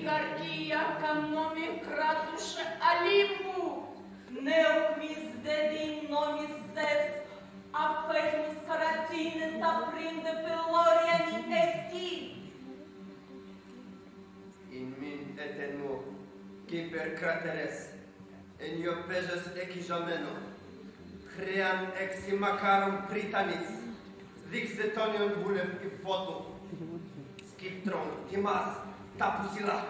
Олигархия, кратуше Олимпу. Неукмис дедин номис Зевс, афехмис каратине тапринде пелориани ести. In min etenu, Кипер кратерес, en io pejas ekijameno, Хреан ексимакарум пританис, Виксетонион вулев и фото, Скиптрон, Тимас, тапусила.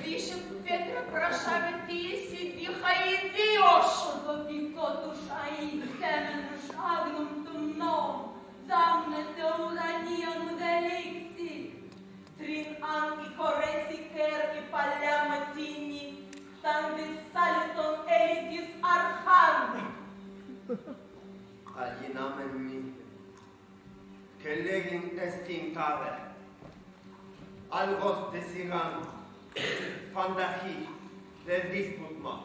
Вишен Петра прошаве тиси вихаидиош. Допикотуш аи теменуш агнум тумном, Дамнете уранион деликси. Трин ан и кореси кер и поля матини, Тандис салютон элитис архан. Алинамен ми, келегин естин таве, Алгос десиган, пандахи, де диспутма.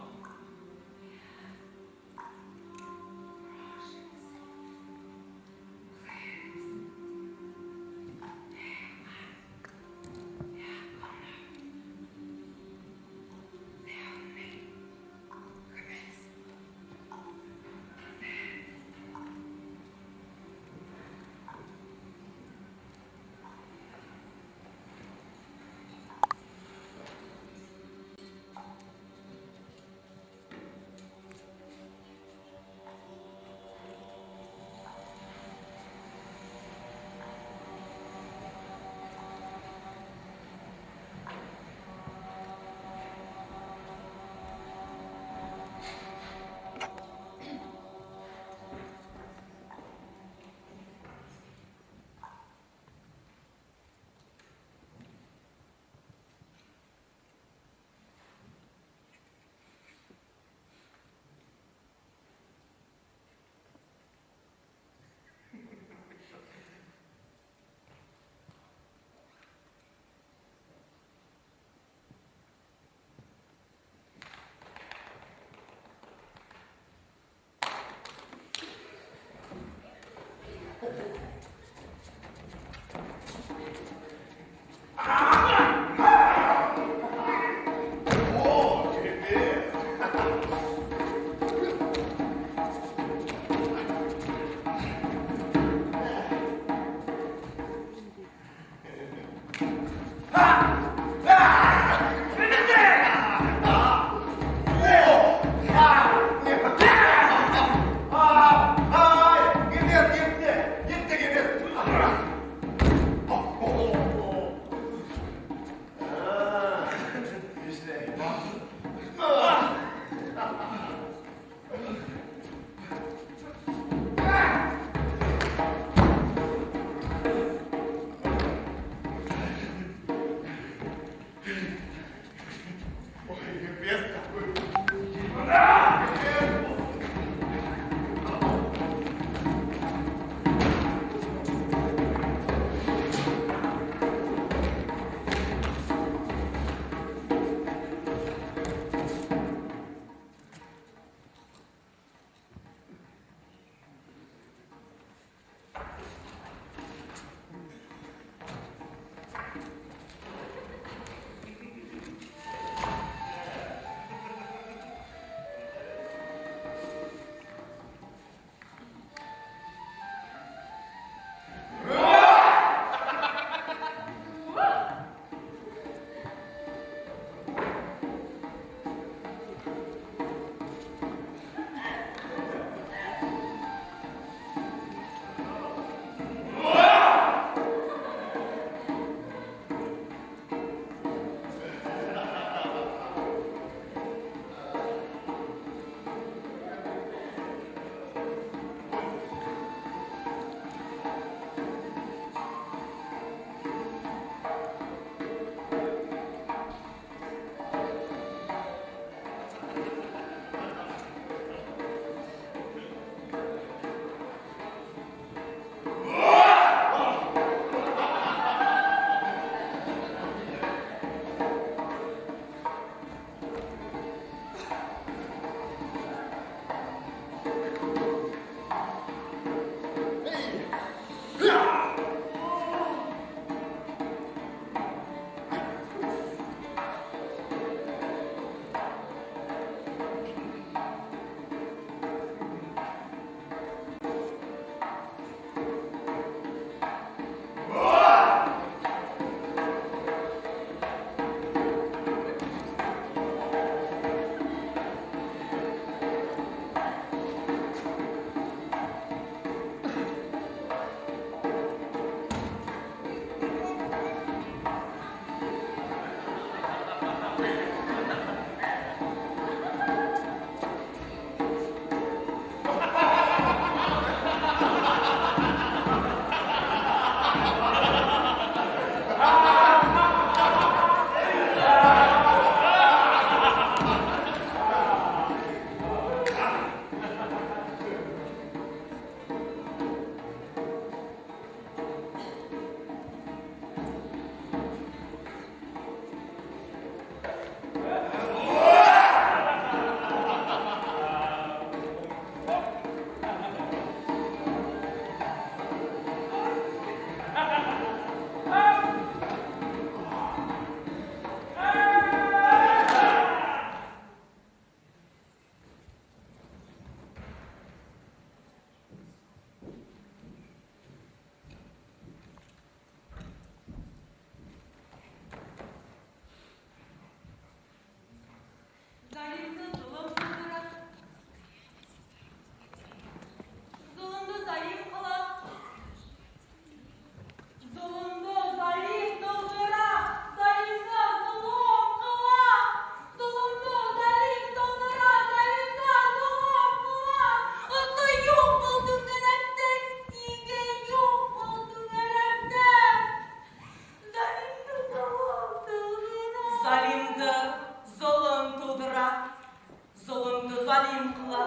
залим кыла.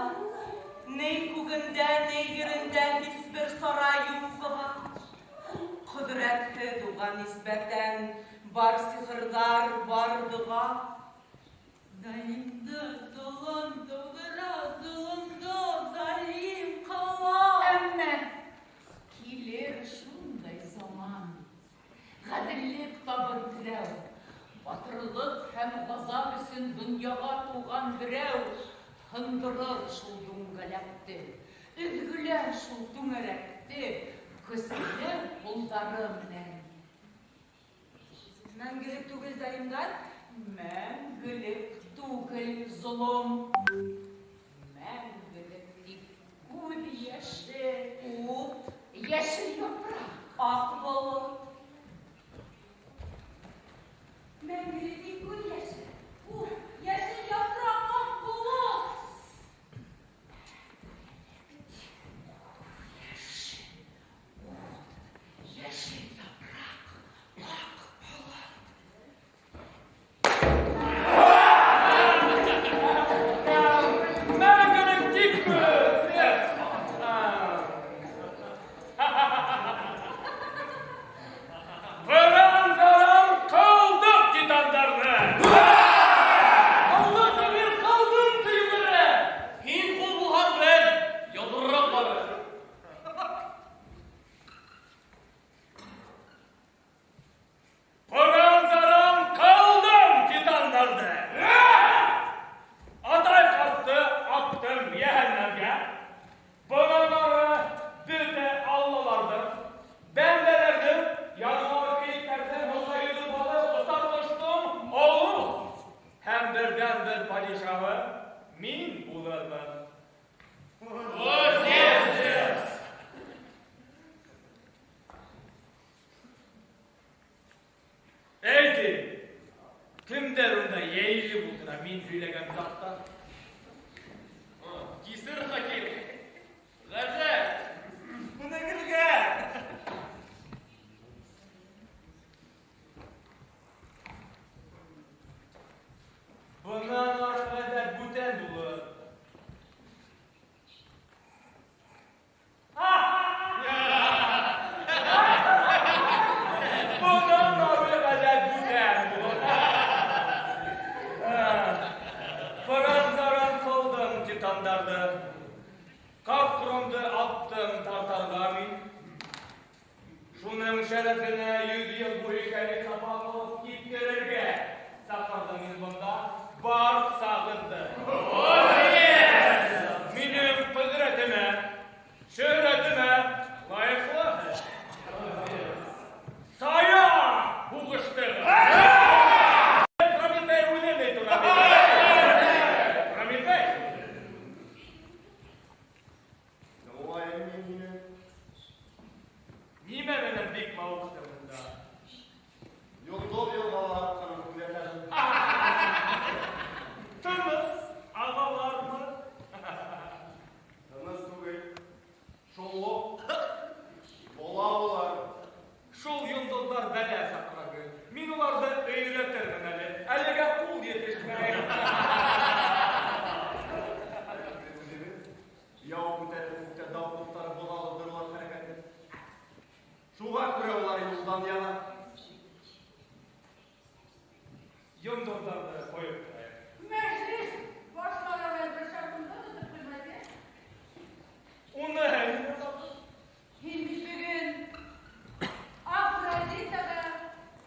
Ни күгендә, ни ерендә һичбер сара юк быға. Ҡөҙрәтһеҙ уға нисбәтән бар сихырҙар, бар доға. Залимды золом тыуҙыра, золомдо залим ҡыла. Әммә килер шундай заман, ғәҙеллек табыр терәү, батырлыҡ һәм ғазап өсөн донъяға тыуған берәү һындырыр шул дүңгәләкте, өҙгөләр шул түңәрәкте көслө ҡулдары менән. Мәңгелек түгел залимдар? Мәңгелек түгел золом. Мәңгелек тик күҙ йәше, Ут, йәшел япраҡ, аҡ болот. Мәңгелек тик күҙ йәше, ут, йәшел япраҡ, аҡ болот. Йәшел япраҡ, аҡ болот. Мәңгелек тик күҙ. Пыран-заран ҡылдыҡ титандарҙы. Алла кабир ҡалдым төйҙөрә. Һин ҡул булһаң бер, йоҙроҡ бары. Пыран-заран ҡылдым титандарҙы. Атай ҡартты аттым йәһәннәмгә. Бынан ары бөтә аллаларҙың, бәндәләрҙең януар кейектәрҙең һыуға йөҙөп алып осар ҡоштоң олоғ һәм берҙән-бер падишаһы мин булырмын. Әйте, кемдәр унда йәйелеп ултыра мин һөйләгән саҡта? Кисер хаким. Ғәжәп. Күнегелгән. Бынан ары ғәҙәт бүтән булыр. Бынан ары ғәҙәт бүтән булыр. Пыран-заран ҡылдым титандарҙы. Ҡапҡоромдо аттым тартарға мин. Шуның шәрәфенә 100 йыл буйы кәлиха ҡалып киптерергә саҡырҙым мин бында бар сағынды. Минең ҡөҙрәтемә, шөһрәтемә лайыҡлы. Сая һуғышты. Прометей үҙе тора. Прометей. Тыңлайым мин һине. Нимә менән бик мауыҡтың бында? Йондоҙ йылғалар аҡҡанын күҙәтәм. Тыныс ағалармы? Тыныс түгел. Шомло. Бола улар. Шул йондоҙҙар бәлә саҡыра гел. Мин уларҙы өйрәтермен әле. Әлегә ҡул етешмәй. Беҙ үҙебеҙ яу күтәреп күктә дау ҡуптарып боҙалыҙҙыр улар хәрәкәтен. Шуға күрә улар юлдан яна. Йондоҙҙарҙы ҡойоп торайыҡ. Мәжлес башланған бер шарҡында тотоп ҡуймай. Уны Һин бит бөгөн Афродитаға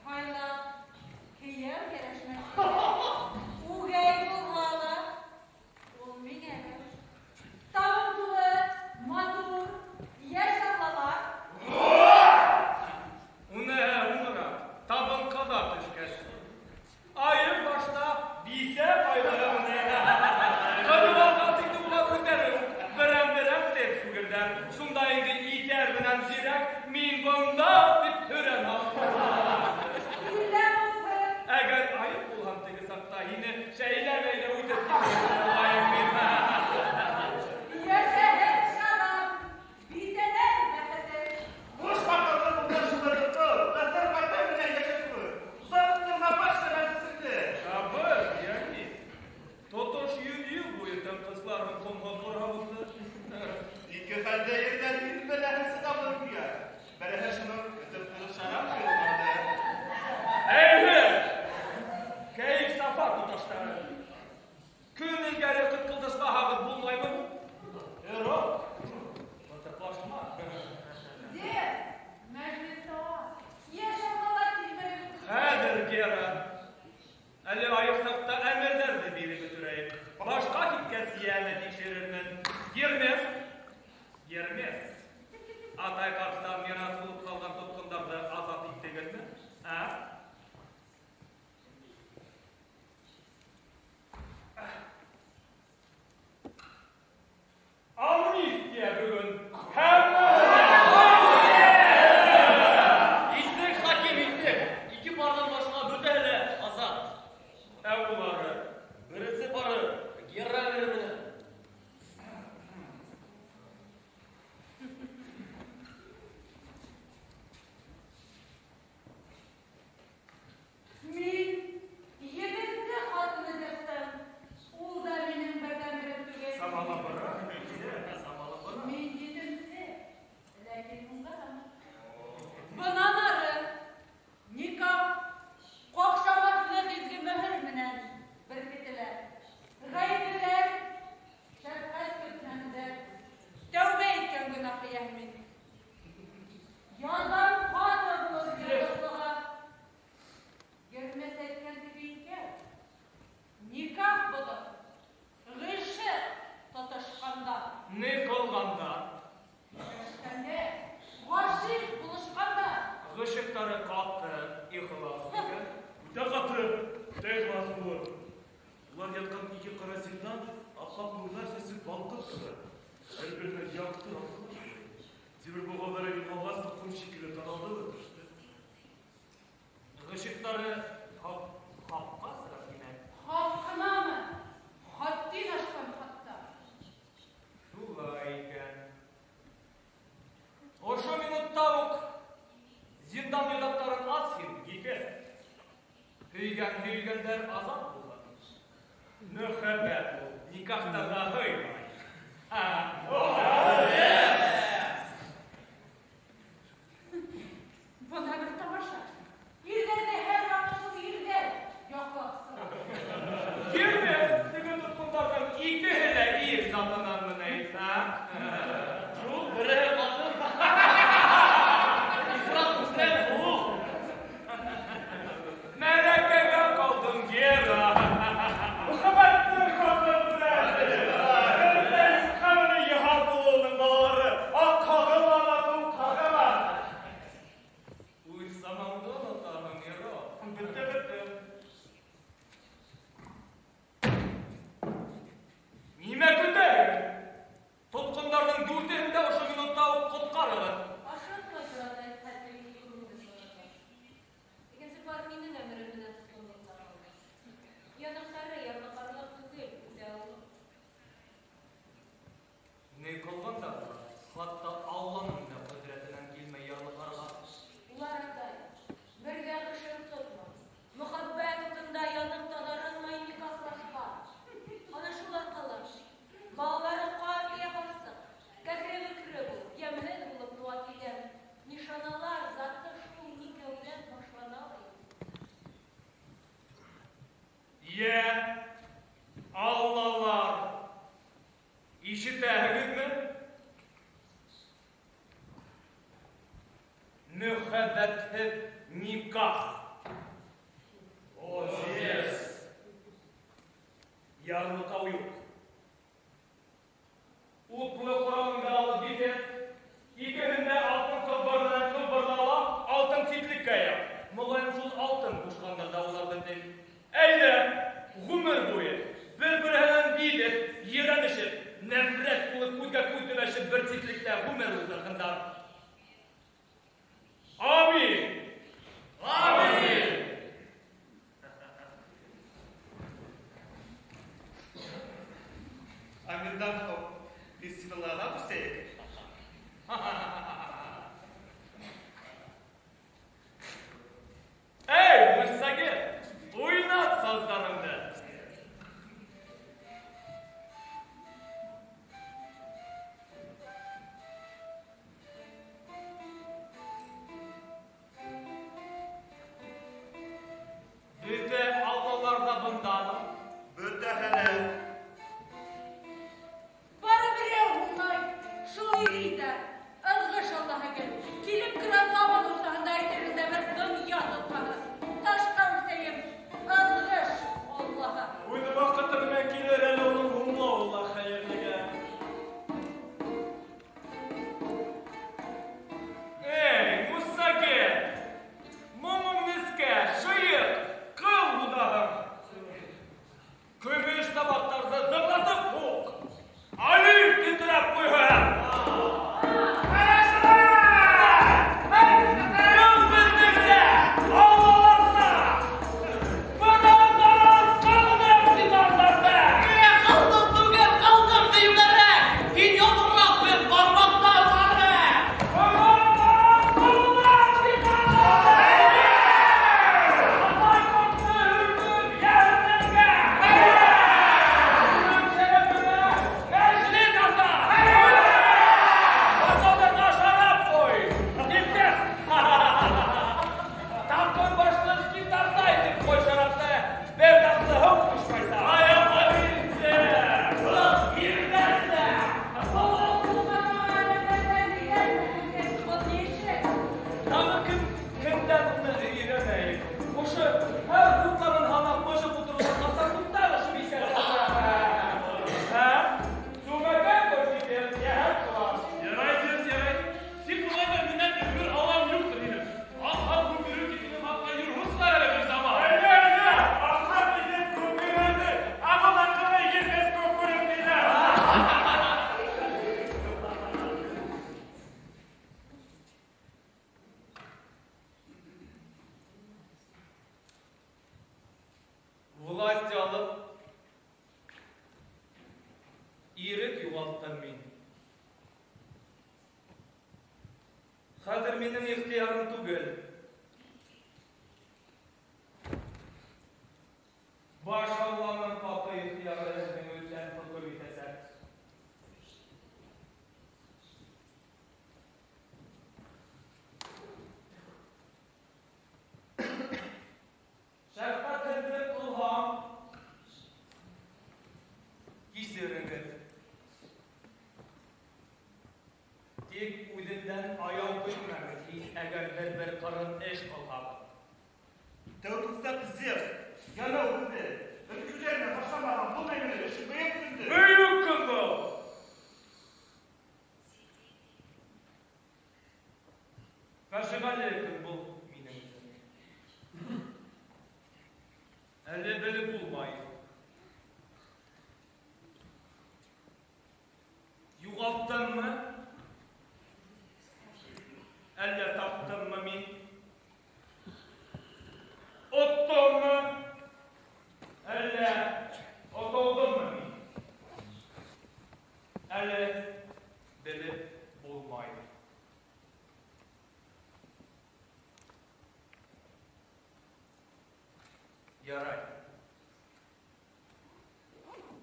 һайлап кейәү кәрәшмәксе. Үгәй булһа ла, ул миңә. Табын тулы, матур, йәш аллалар. Уны уңыра, табын ҡаҙа төшкәс. Айыр башта бисә байлығы уны. Ҡырып алған инде улар үҙҙәре үк берәм-берәм тип сүгерҙәр. Шунда инде иҫәр менән зирәк мин бында тип һөрән һалды. Иллә булһын. Әгәр айып булһам теге саҡта һине шәйләмәй ҙә үтеп китер булайым мин. Йәшәһен шарап, бисәләр бәхете. Буш ҡатынды булған шыбырҙытыу, Ғәфәр ҡайтай менән йәшәтеү. Узағыҡтырма баш мәжлесеңде. Сабыр, Дионис. Тотош 100 йыл буйы тыңҡыслап тикшерермен. Гермес! Гермес! Атай ҡарштан мираҫ булып ҡалған тотҡондарҙы азат иттегеҙме? Ә? Амнистия бөгөн һәммәһенә! Иттек, хаким, иттек. Ике парҙан башҡа бөтәһе лә азат. Ә улары? Беренсе пары Гера әмере менән. Мин етенсе ҡатыны Зевстың. Ул да минең берҙән-берем түгел. Самалабыраҡ, самалабыраҡ. Мин етенсе, ләкин һуңғыһы. Бынан ары никах ҡаҡшамаҫлыҡ изге мөһөр менән беркетелә. Ғәйеплеләр шәфҡәт көтмәнеләр. Тәүбә иткән гонаһы йәһмин. Яҙған ҡаты булыр йондоҙлоға. Гермес әйткән теге икәү. Никах боҙоп, ғишыҡ тотошҡанда. Ни ҡылғанда? Көрәшкәндә, ғашиҡ булышҡанда. Ғишыҡтары ҡаты, ихлас икән. Үтә ҡаты, үтә ихлас булыр. Улар ятҡан ике ҡара зиндан аппаҡ нурҙар сәсеп балҡып тора. Бер-береһенә яҡты алҡыш. Тимер боғауҙары юғалғас та ҡом шикелле таралды ла төштө. Ғишыҡтары хаҡҡа сыға тимәк. Хаҡ ҡынамы? Хаттин ашҡан хатта. Шулай икән. Ошо минутта уҡ зиндан йоҙаҡтарын ас һин, Гефест. Һөйгән һөйөлгәндәр азат булһын. Мөхәббәт ул никахтарға һыймай. Бына бер тамаша. Ирҙәрҙе һәр ваҡыт шул ирҙәр яҡлап сыға. Гермес, теге тотҡондарҙың икеһе лә ир затынан менәй, ә? Юҡ, береһе ҡатын. Ифрат үҫәр, ул. Мәрәкәгә ҡалдың, Гера. Мөхәббәттең хаты белән. Бер юҡҡа йыһан булыуының балалары. Аҡ ҡағыла ла, туң ҡағыла. Үҙ заманыңды онотаһың, Гера. Бөттө, бөттө. Нимә көтәһең? Тотҡондарҙың дүртеһен дә ошо минутта уҡ ҡотҡарығыҙ. Ашыҡмай тора хәтле күңелде сорарға. Икенсе пар минең әмерем менән тотҡонлоҡта ҡалды. Яныҡтары ярлыҡарлыҡ түгел, үтә оло. Ни ҡылғандар? Хатта Алланың да ҡөҙрәтенән килмәй ярлыҡарға. Уларҙай бергә ғишыҡ тотмай, мөхәббәт утында янып таҙарынмай никахлашҡан. Ана шулар ҡала. Балалары ҡарт йә ҡарсыҡ, кәкре-бөкрө булып, йәмһеҙ булып тыуа килгән нишаналар заты шул икәүҙән башлана ла инде. Йә, Аллалар, ишетәһегеҙме? Мөхәббәтһеҙ никах. О, Зевс! Ярлыҡау юҡ. Утлы ҡоралыңды алып Гефест, икеһен дә алтын ҡылбырынан ҡылбырҙа алтын ситлеккә яп. Моғайын шул алтын ҡушҡандыр ҙа уларҙы тип. Әйҙә, ғүмер буйы бер-береһенән биҙеп, ерәнешеп, нәфрәт тулы күҙгә күҙ төбәшеп бер ситлектә ғүмер уҙҙырһындар. Амин! Амин! Аминдан һуң бисмиллаға күсәйек. Эй, Мырсагер, уйнат саздарыңды! Бөтә аллалар ҙа бындамы? Бөтәһе лә. Бары берәү һуңлай, шул ир итә, ырғыш Ирек юғалттым мин. Хәҙер минең ихтыярым түгел. Баш Алланың ҡаты ихтыяры һеҙҙең өҫтән хөкөм итәсәк. Шәфҡәтһеҙлек ҡылһам, кисерегеҙ. Тик үҙемдән аяу көтмәгеҙ һис, әгәр бер-бер ҡырын эш ҡылһағыҙ. Тәү дуҫтар Зевс, янау беҙҙе. Өлкөләренә ташланмаған был мәңгелек эше бөйөк көндө. Бөйөк көн был! Фажиғәле көн был минең өсөн. Әле белеп булмай. Юғалттыммы? Әллә таптыммы мин? Оттоммы? Әллә отолдоммы мин? Әле белеп булмай. Ярай.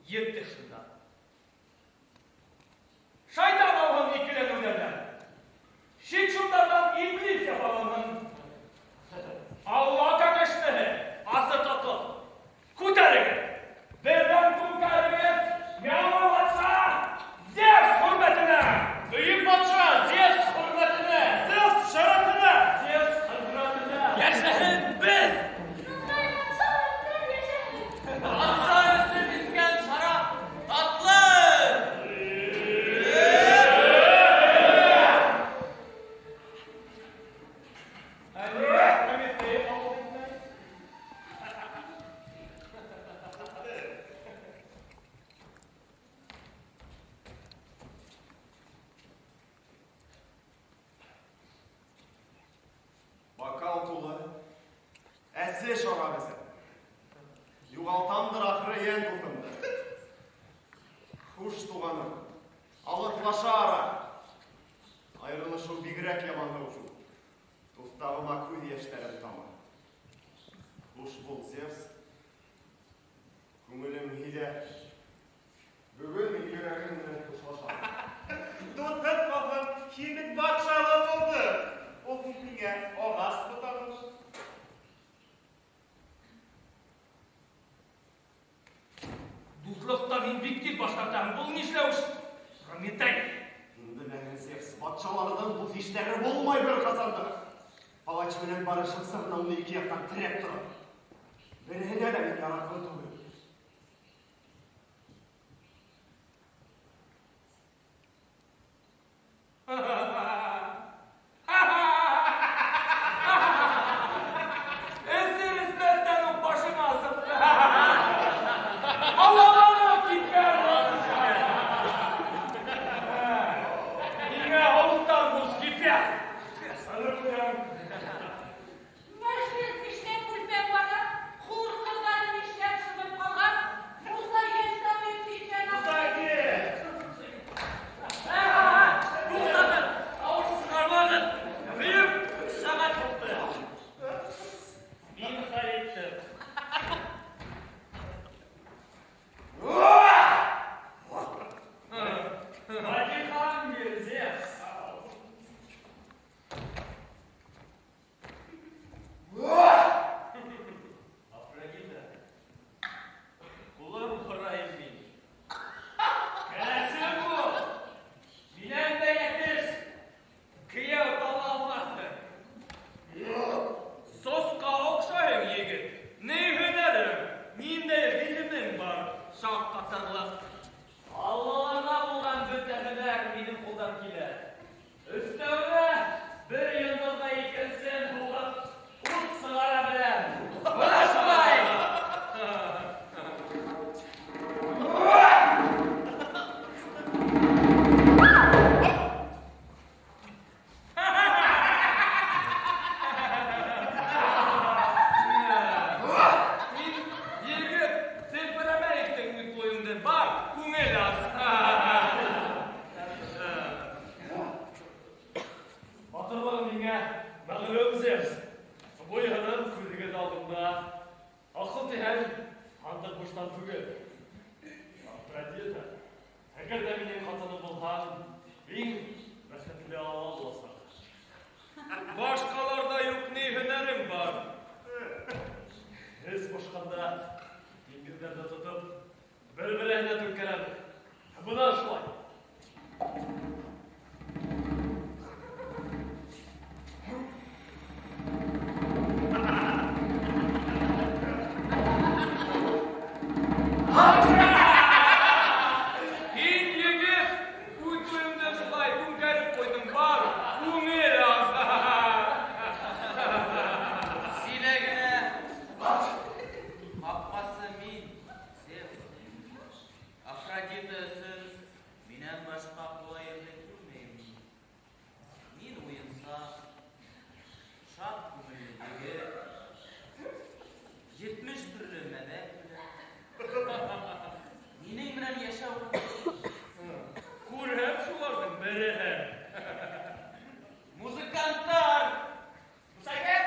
Етте шунда. Шайтан алған икеләнеүҙәрҙән. Шик шундарҙан иблис яфаланған. Алла кәңәшмәһе, асыҡ аҡыл. Күтәрегеҙ. Берҙән түңкәрегеҙ, яңы батша Зевс хөрмәтенә! Бөйөк батша Зевс хөрмәтенә! Зевс шәрәфенә! Зевс хөрмәтенә! Йәшәһен беҙ! Шундай батшалар йәшәһен! Батша өсөн эскән шарап татлы! Әле Прометей ауыл итмәй. Бокал тулы, әсе шарап эсәм. Юғалтамдыр ахыры йән дуҫымды. Хуш, туғаным, алыҫлаша ара. Айырылышыу бигерәк яман шул. Туҫтағыма күҙ йәштәрем тама. Хуш бул, Зевс. Күңелем һиҙә. Бөгөн мин йөрәгем менән хушлашам. Дуҫым ҡалһын, һин бит батшалы булды. Ул һиңә ағас ботағы. Дуҫлыҡтан мин бик тиҙ баш тартам. Был нишләү эш? Прометей! Һин беләһең, Зевс, батшаларҙың дуҫ иштәре булмай бер ҡасан да. Палач менән бары шымсы ғына уны ике яҡтан терәп тора. Береһенә лә мин яраҡлы түгел. Эсе ресмәттән үк башыңа сыҡты. Аллаланып киткән. Һиңә һыуыҡтан буш кипәс. Хәҙер ҡуям. Мәжлес нишләп бүлмәң бара? Хур ҡыҙҙары нишләп шыбыр булһаң, иң бәхетле алла буласаҡ. Башҡаларҙа юҡ ни һөнәрең бар? Эс бошҡанда диңгеҙҙәрҙе тотоп, бер-береһенә түңкәрәбеҙ. Бына шулай. Һин, егет, үҙ туйымды шулай түңкәреп ҡуйҙың, бар, күңел ас. Һөйлә генә. Ҡапҡасы мин, Зевс. Афродита өсөн минән башҡа ҡулайымды күрмәйем. Мин уйынсаҡ, шат күңелле егет, 70 төрлө мәҙәк беләм. Минең менән йәшәү Күрһәм шуларҙың береһен. Музыканттар! Мусакет!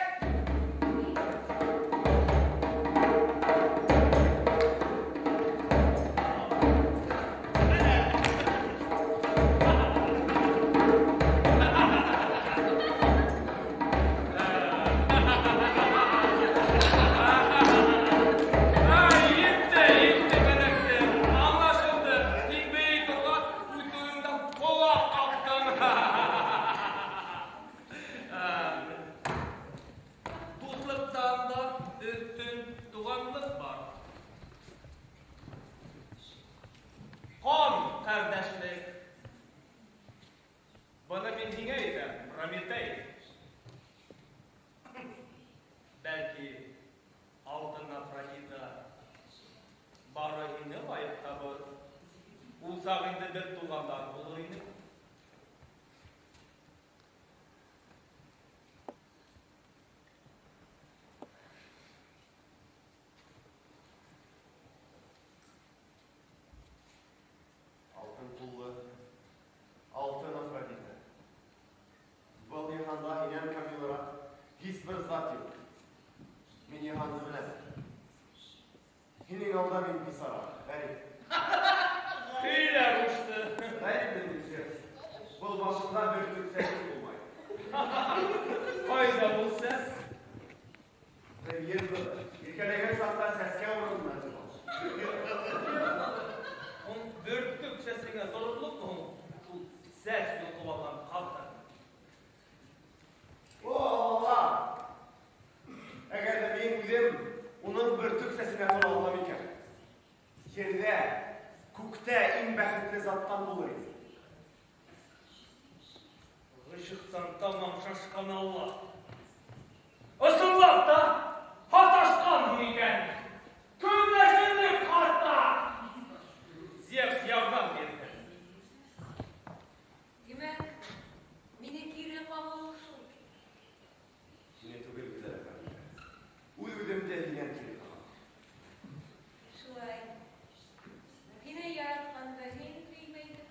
Ай, етте, етте, мәләкте. Аңлашылды. Һин бейей торғас, үҙ туйыңдан ҡолаҡ ҡаҡтың. Дуҫлыҡтан да өҫтөн туғанлыҡ бар. Ҡан ҡәрҙәшлек. Быны мин һиңә әйтәм, Прометей. Бәлки, алтын Афродита бары һине лайыҡ табыр. Ул саҡ инде бер туғандар булыр инек. Алтын ҡуллы, алтын Афродита. Был йыһанда һинән камилыраҡ һис бер зат юҡ. Мин йыһанды беләм. Һинең алда мин бисара, ғәрип. Һөйлә ҡушты. Ғәрип мин, Зевс. Был башымда бөртөк сәсем булмай. Ҡайҙа был сәс? Бер ел булды. Иркәләгән саҡта сәскә урынына тотам. Ун бөртөк сәсеңә торорлоҡмо һуң? Ул сәс йолҡоп алған ҡатын. О, Алла! Әгәр ҙә мин үҙем уның бөртөк сәсенә тора алам икән, ерҙә, күктә иң бәхетле заттан булыр инем. Ғишыҡтан тамам шашҡан Алла. Ысынлап та һаташҡанһың икән. Көнләшерлек хатта. Зевс ярҙам бирҙе. Тимәк, мине кире ҡағыуы шул. Һине түгел, гүзәл Афродита. Үҙ-үҙемде һинән кире ҡағам. Шулай. Һине яратҡанды һин һөймәйҙең.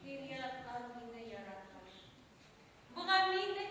Һин яратҡан мине яратмай. Быға мин дә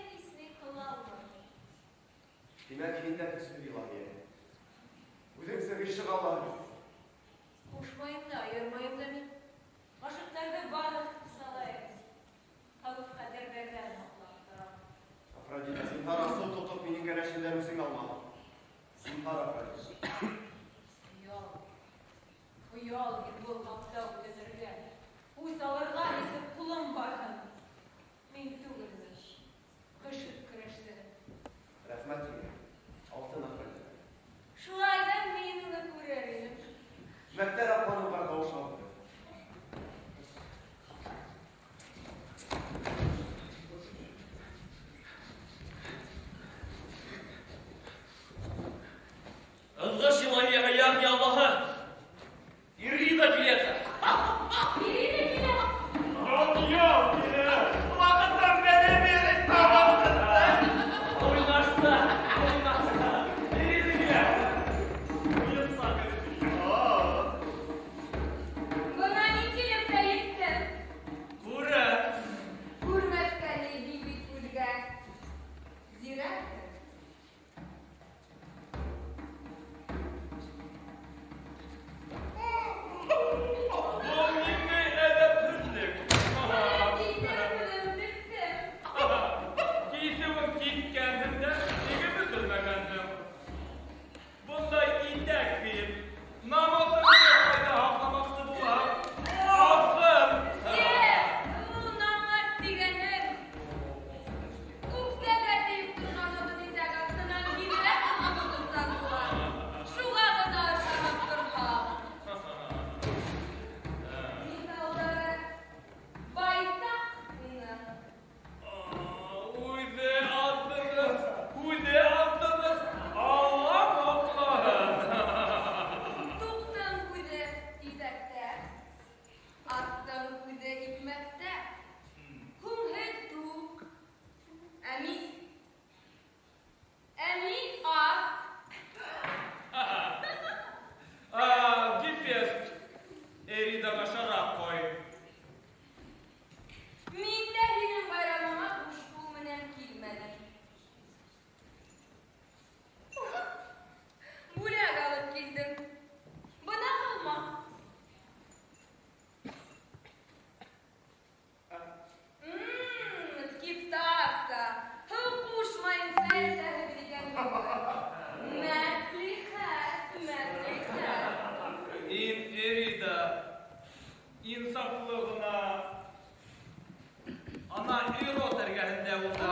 лә унда.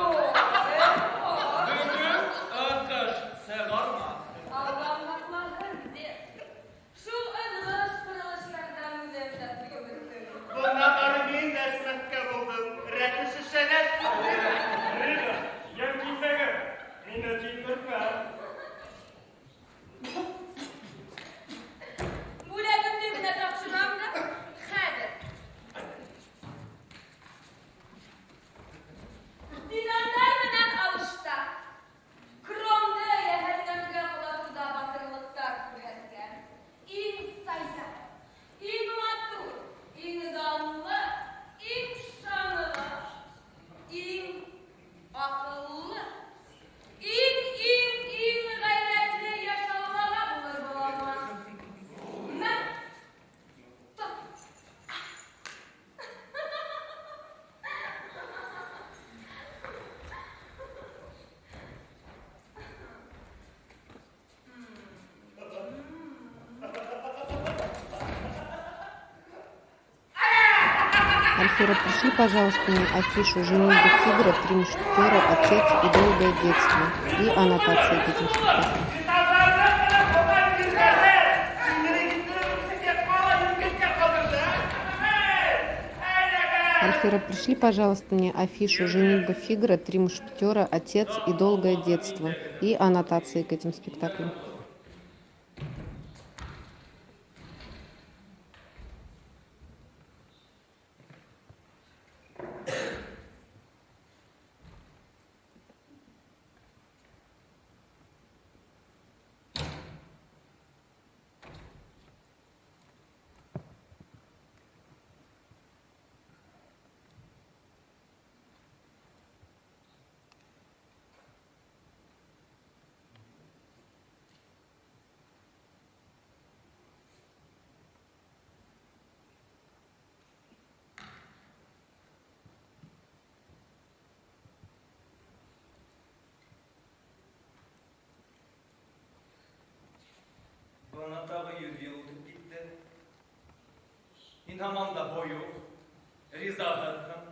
Бөгөн ынҡыш сығарма. Аллам һаҡлаһын, Зевс. Шул ынғыш ҡырылыштарҙан үҙем дә туйып бөттөм. Бынан ары мин дә эсмәҫкә булдым. Рәте шешәләр. Рида, йәм киҫәге, мине тилмертмә. Бүләгемде генә тапшырам да, хәҙер. Титандар менән алышта. Кромды йәһәннәмгә ҡолатыуҙа батырлыҡтар күрһәткән. Иң сая, иң матур, иң данлы, иң шанлы, иң аҡыллы, иң ғәйрәтле йәш аллаға булыр был алма. Мә, тот. Альфира, пришли, пожалуйста, мне афишу «Женитьба Фигаро», «Три мушкетера», «Отец» и «Долгое детство» и аннотации к этим спектаклям. Альфира, пришли, пожалуйста, мне афишу «Женитьба Фигаро», «Три мушкетера», «Отец» и «Долгое детство» и аннотации к этим спектаклям. Бына тағы 100 йыл үтеп китте. Һин һаман да бойоҡ, ризаһыҙһың.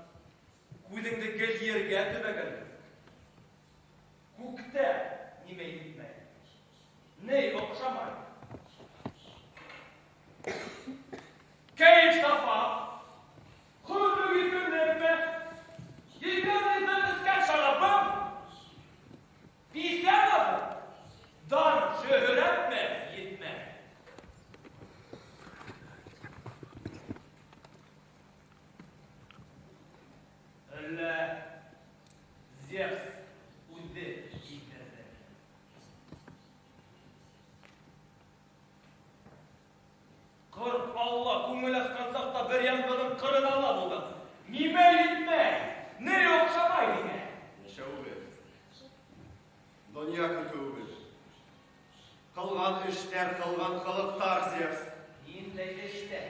Күҙеңде гел ергә төбәгәнһең. Күктә нимә етмәй? Ни оҡшамай? Кәйеф сафа, хөрлөк иркенлекме? Егерме йылдан эскән шарабың? Бисә наҙы, дан шөһрәтме етмәй? Әллә Зевс үҙе иҙҙерҙе? Ҡырҡ алла күңел асҡан саҡта бер яңғыҙың ҡырын алла булдың. Нимә етмәй? Ни оҡшамай һиңә? Йәшәүебеҙ, донъя көтөүебеҙ, ҡылған эштәр, ҡылған ҡылыҡтар, Зевс. Ниндәй эштәр?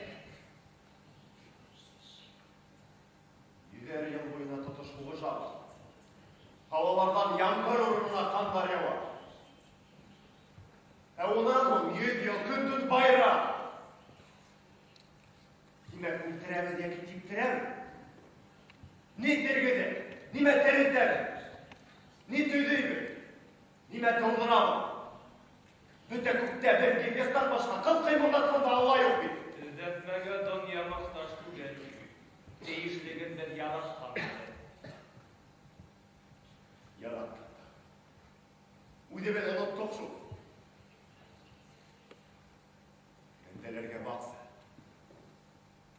Йөҙәр йыл буйына тотош һуғышабыҙ. Һауаларҙан ямғыр урынына ҡандар яуа. Ә унан һуң 100 йыл көн-төн байрам. Тимәк, үлтерәбеҙ йәки типтерәбеҙ? Ни тергеҙеп, нимә терелтәбеҙ? Ни төҙөйбөҙ, нимә тыуҙырабыҙ? Бөтә күктә бер Гефестан башҡа ҡыл ҡыймылдатҡан да Алла юҡ бит. Төҙәтмәгә донъя мохтаж түгел. Тейешлеген беҙ яратҡан. Яраттыҡ та. Үҙебеҙ оноттоҡ шул. Бәндәләргә баҡса.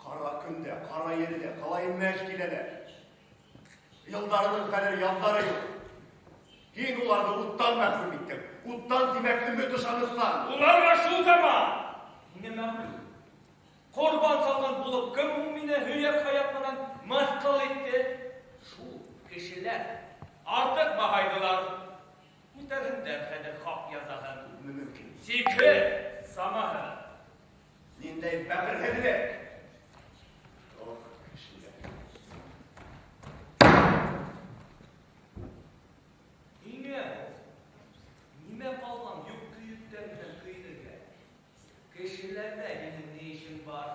Ҡара көндә, ҡара ерҙә ҡалай мәж киләләр. Йылдарының хәҙер яҙҙары юҡ. Һин уларҙы уттан мәхрүм иттең. Уттан, тимәк, өмөт ышаныстан. Уларға шул заман. Һиңә мәғлүм. Ҡорбан салған булып, кем һуң мине һөйәк һаяҡ менән мыҫҡыл итте? Шул кешеләр артыҡ маһайҙылар. Үтәрһендәр хәҙер хаҡ язаһын. Мөмкин. Сикһеҙ, самаһыҙ. Ниндәй бәғерһеҙлек! Ох, кешеләр. Һиңә нимә ҡалған юҡ көйөктәр менән көйөнөргә? Кешеләрҙә һинең ни эшең бар?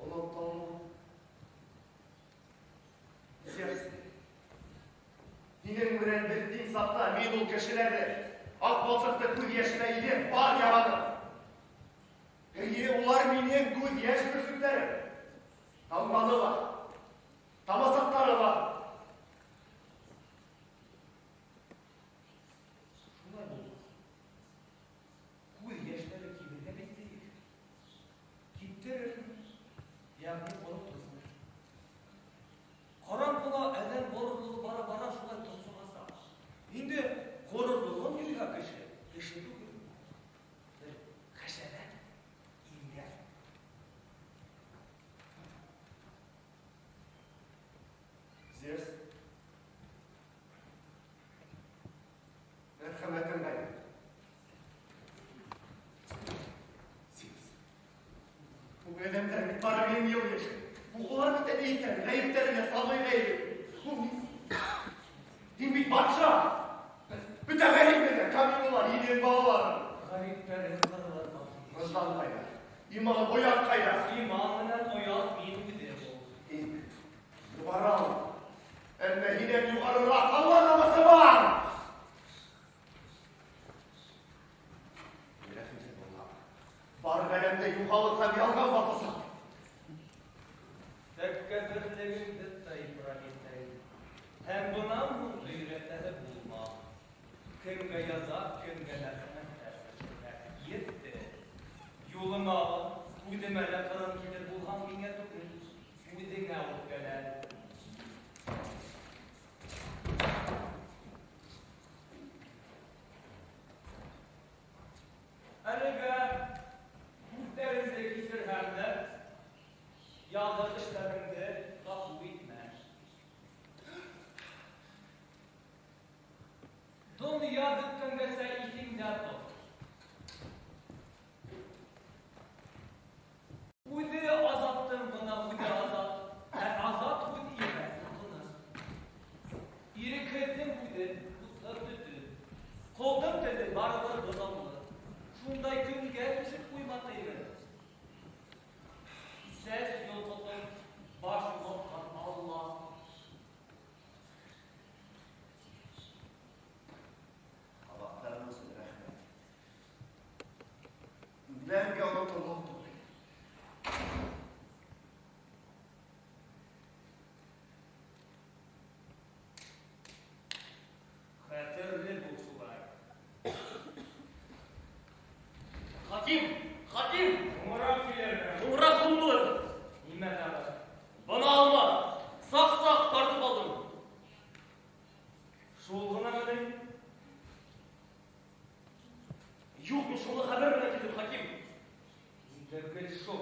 Онотолма. кешеләрҙе, аҡ балсыҡты күҙ йәшенә иҙеп, бар яманы. Эйе, улар минең күҙ йәш бөрсөктәре. Тамғаны ла, тамасаҡтары ла. Шулай булмаҫ. Күҙ йәштәре кибергә бит тейеш. Киптерерһең, йәғни ҡороторһоң. Ҡараңғыла әҙәм ғорурлығы бара-бара шулай тонсоғасаҡ. Инде ғорурлығын юйһа кеше, кеше түгел. Бер хәшәрәт, имгәк. Зевс, мәрхәмәтең ҡайҙа? Зевс, ул әҙәмдәр бит бары 1000 йыл йәшәй. Улар бит әле икән, ғәйептәренә сабый ғәйеп. Һин бит батша. Бөтә ғәрип менән камилалар, илен балалары. Ғәриптәрен ҡырылырға. Выждан ҡайҙа? Иман, оят ҡайҙа? Иман менән оят мин үҙем ул. Һин юғары ал. Әммә һинән юғарыраҡ Алла намыҫы бар. Рәхимһеҙ булма. Бар ғаләмдә юғалыҡ һәм ялған баҫасаҡ. Тәкәбберлегеңде тай, Прометей. Һәм бынан һуң өйрәтәһе булма. Кемгә яза, кемгә мәрхәмәттәр сәчелә. Етте. Юлыңа ал, үҙемә лә ҡырын килер булһаң, миңә түгел, үҙеңә үпкәләр. Әлегә күҙҙәреңде кисерһәм дә, яҙыҡ эштәреңде ғәфү итмә. Донъя бөткәнгәсә иҫеңдә тот. Үҙе азаттың ғына үҙе азат, ә азат һүҙ иһә ҡурҡыныс. Ирекһеҙҙең һүҙе утһыҙ төтөн. Ҡолдоң теле барыбер быҙаулы. Шундай көнгә төшөп ҡуйма тейҙе. Сәс йолҡотоп, баш юғалтҡан Алла. Ҡабаҡтарың өсөн рәхмәт. Мәңге оноторлоҡ түгел. Хәтерле бул шулай. Хаким! Хаким! Һуңыраҡ килермен. Һуңыраҡ булыр. Нимә тағы? Бына алма. Саҡ-саҡ тартып алдым. Шул ғынамы ни? Юҡ, мин шунлы хәбәр менән килдем, Хаким. Инде гел шул,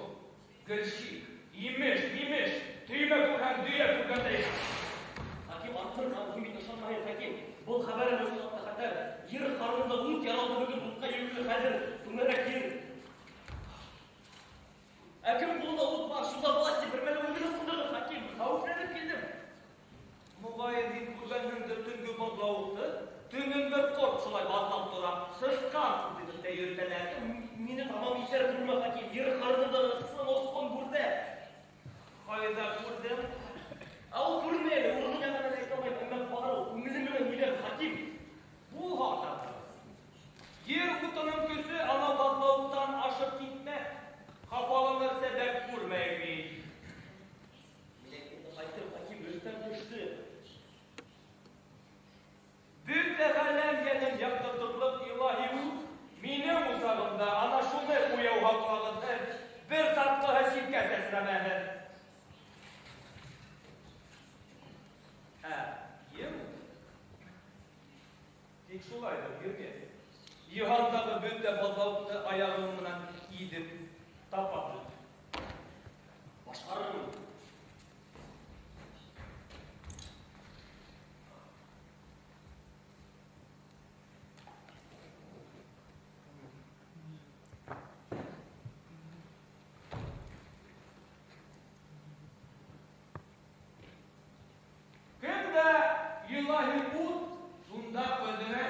гел шик, имеш, имеш, төймә күрһәң, дөйә күргәндәй. Хаким, арттырған, һин бит ышанмайһың, Хаким. Был хәбәр әле ысынлап та хәтәр. Ер ҡарынында ут яралды бөгөн, утҡа йөрөүсе хәҙер түңәрәк ер. Ә кем ҡулында ут бар, шунда власти бер мәле үҙен ысҡындырыр, Хаким. Хәүефләнеп килдем. Моғайын һин күргәнһеңдер төнгө баҙлауыҡты. Төнөн бер ҡорт шулай баҙлап тора. Сысҡан күҙе тип йөрөтәләр. Мине тамам иҫәр күрмә, Хаким. Ер ҡарынындағы ысын осҡон күрҙе. Ҡайҙа күрҙең? Ә ул күрмәй әле, урынын яғынан әйтә алмайым, әммә бар ул, күңеле менән һөйләп, Хаким. Булһа тағы. Ер утының көсө анау баҙлауыҡтан ашып китмәҫ. Хафаланыр сәбәп күрмәйем мин. Мин әйткәнде ҡайтыр, Хаким, өҫтән төштө. Бөтә ғаләм йәнен яҡтыртырлыҡ илаһи ут минең усағымда ана шуны уяу һаҡлағыҙ, бер сатҡыһы ситкә сәсрәмәһен. Ә ер уты? Тик шулайҙыр, Гермес. Йыһандағы бөтә баҙлауыҡты аяғың менән иҙеп тапап бөт. Башҡарырмын. Кемдә илаһи ут, шунда үҙенә.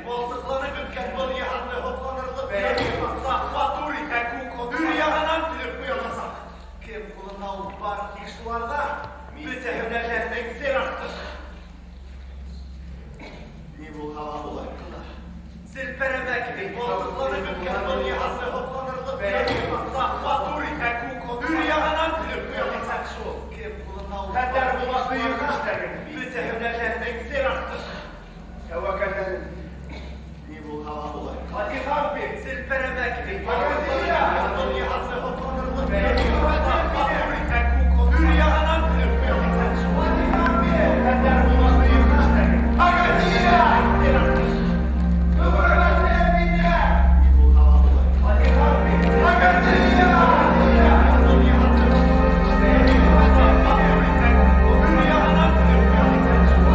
балсыҡланып бөткән был йыһанны һоҡланырлыҡ яҙмаҫаҡ, матур итә күк һүр яғынан көлөп ҡуя аласаҡ. Кем ҡулында ул бар, тик шуларҙа бөтә һөнәрҙәрҙең сер асҡысы. Ни булһа ла булай ҡына. Селпәрәмә кебек балсыҡланып бөткән был йыһанны һоҡланырлыҡ яҙмаҫаҡ, матур итә күк һүр яғынан көлөп ҡуя аласаҡ шул. Кем ҡулында ул хәтәр була бөйөк эштәрең, бөтә һөнәрҙәрҙең сер асҡысы. Тәүәккәлләнеп, ни булһа ла булай. Фатиха бит, селпәрәмә кебек балсыҡланып был йыһанны һоҡланырлыҡ яҙмаҫаҡ, матур итә күк һүр яғынан көлөп ҡуя аласаҡ шул. Фатиха бит, хәтәр була бөйөк эштәрең. Агасия! Сер асҡысы. Ни булһа ла булай. Фатиха бит, Агасия! Был йыһанны һоҡланырлыҡ яҙмаҫаҡ, матур итә күк һүр яғынан көлөп ҡуя аласаҡ шул.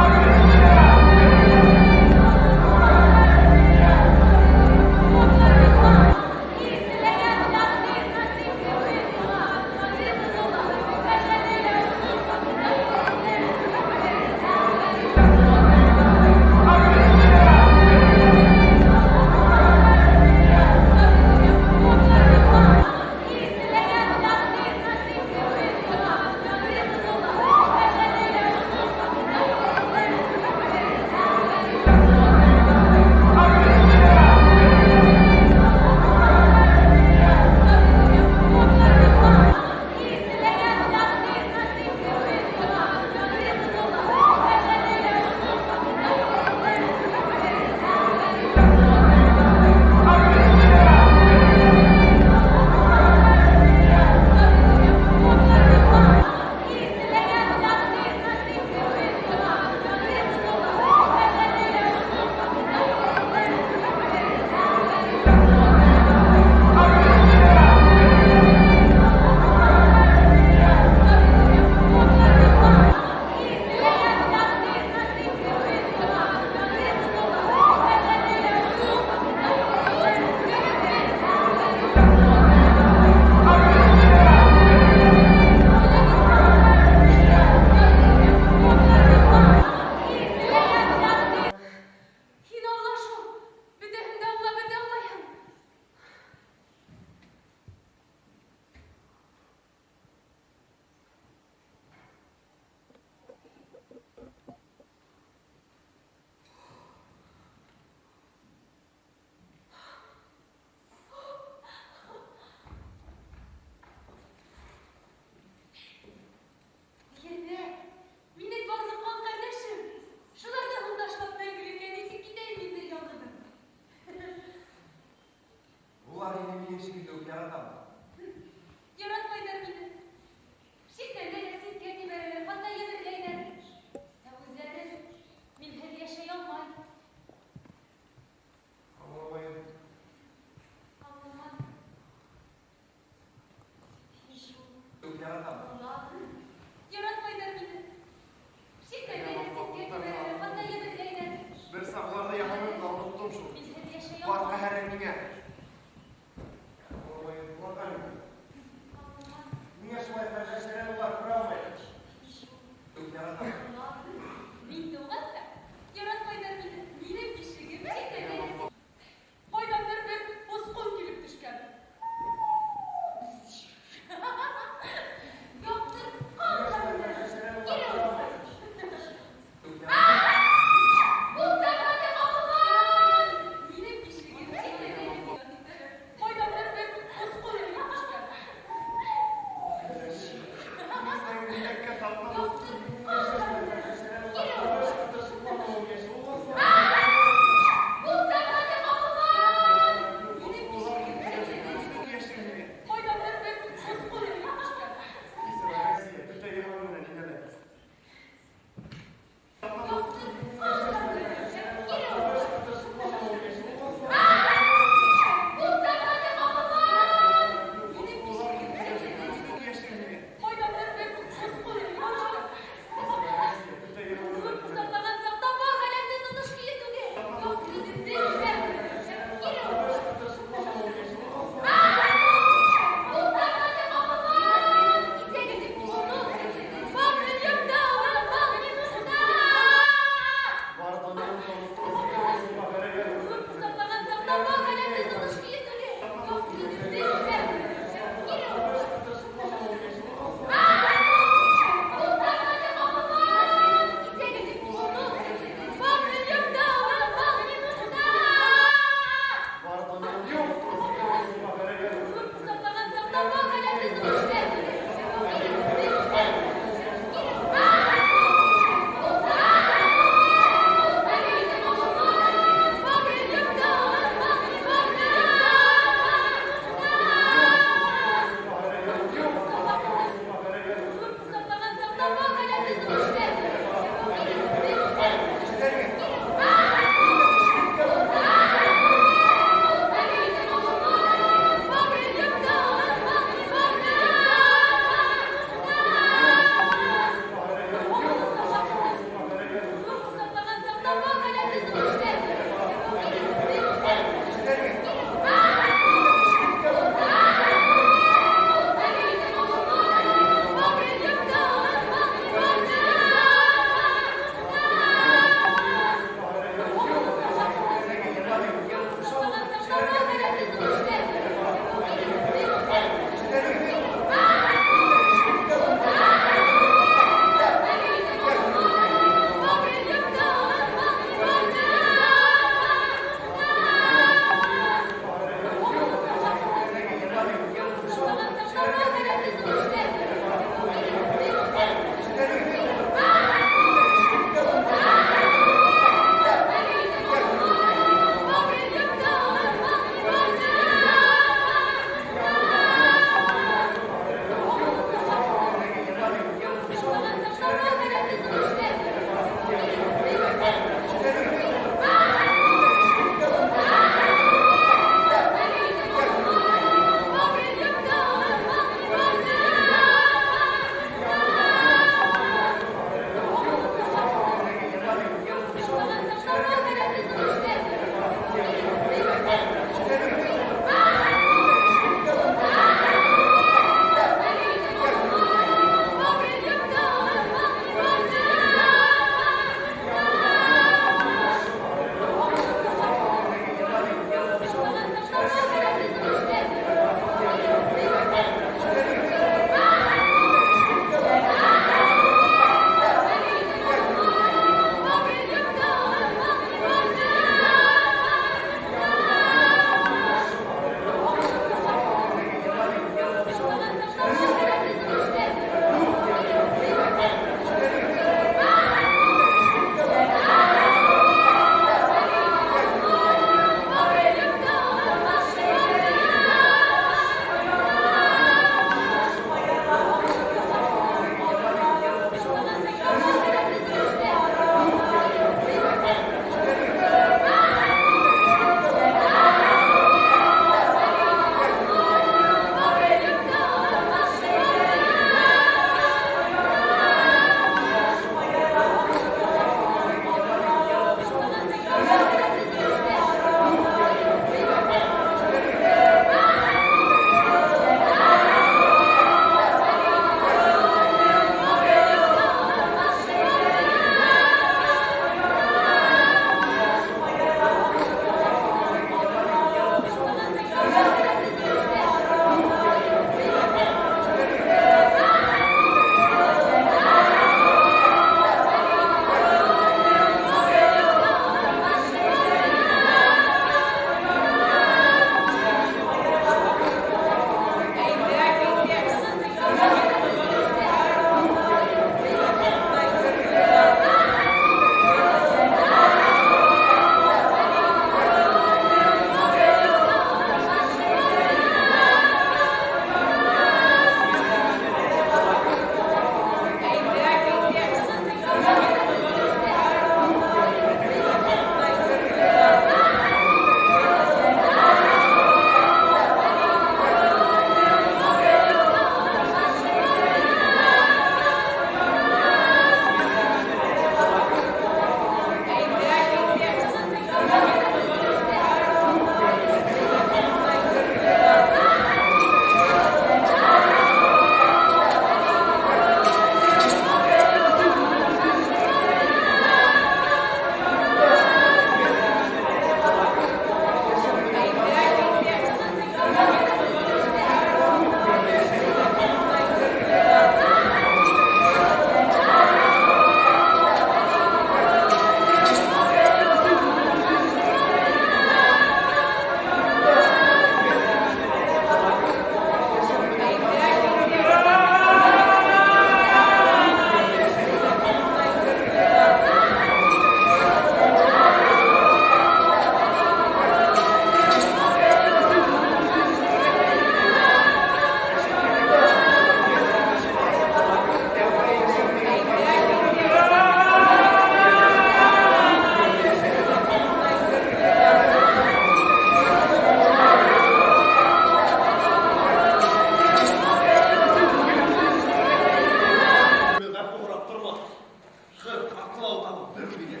Аҡлау табып бер үҙеңә.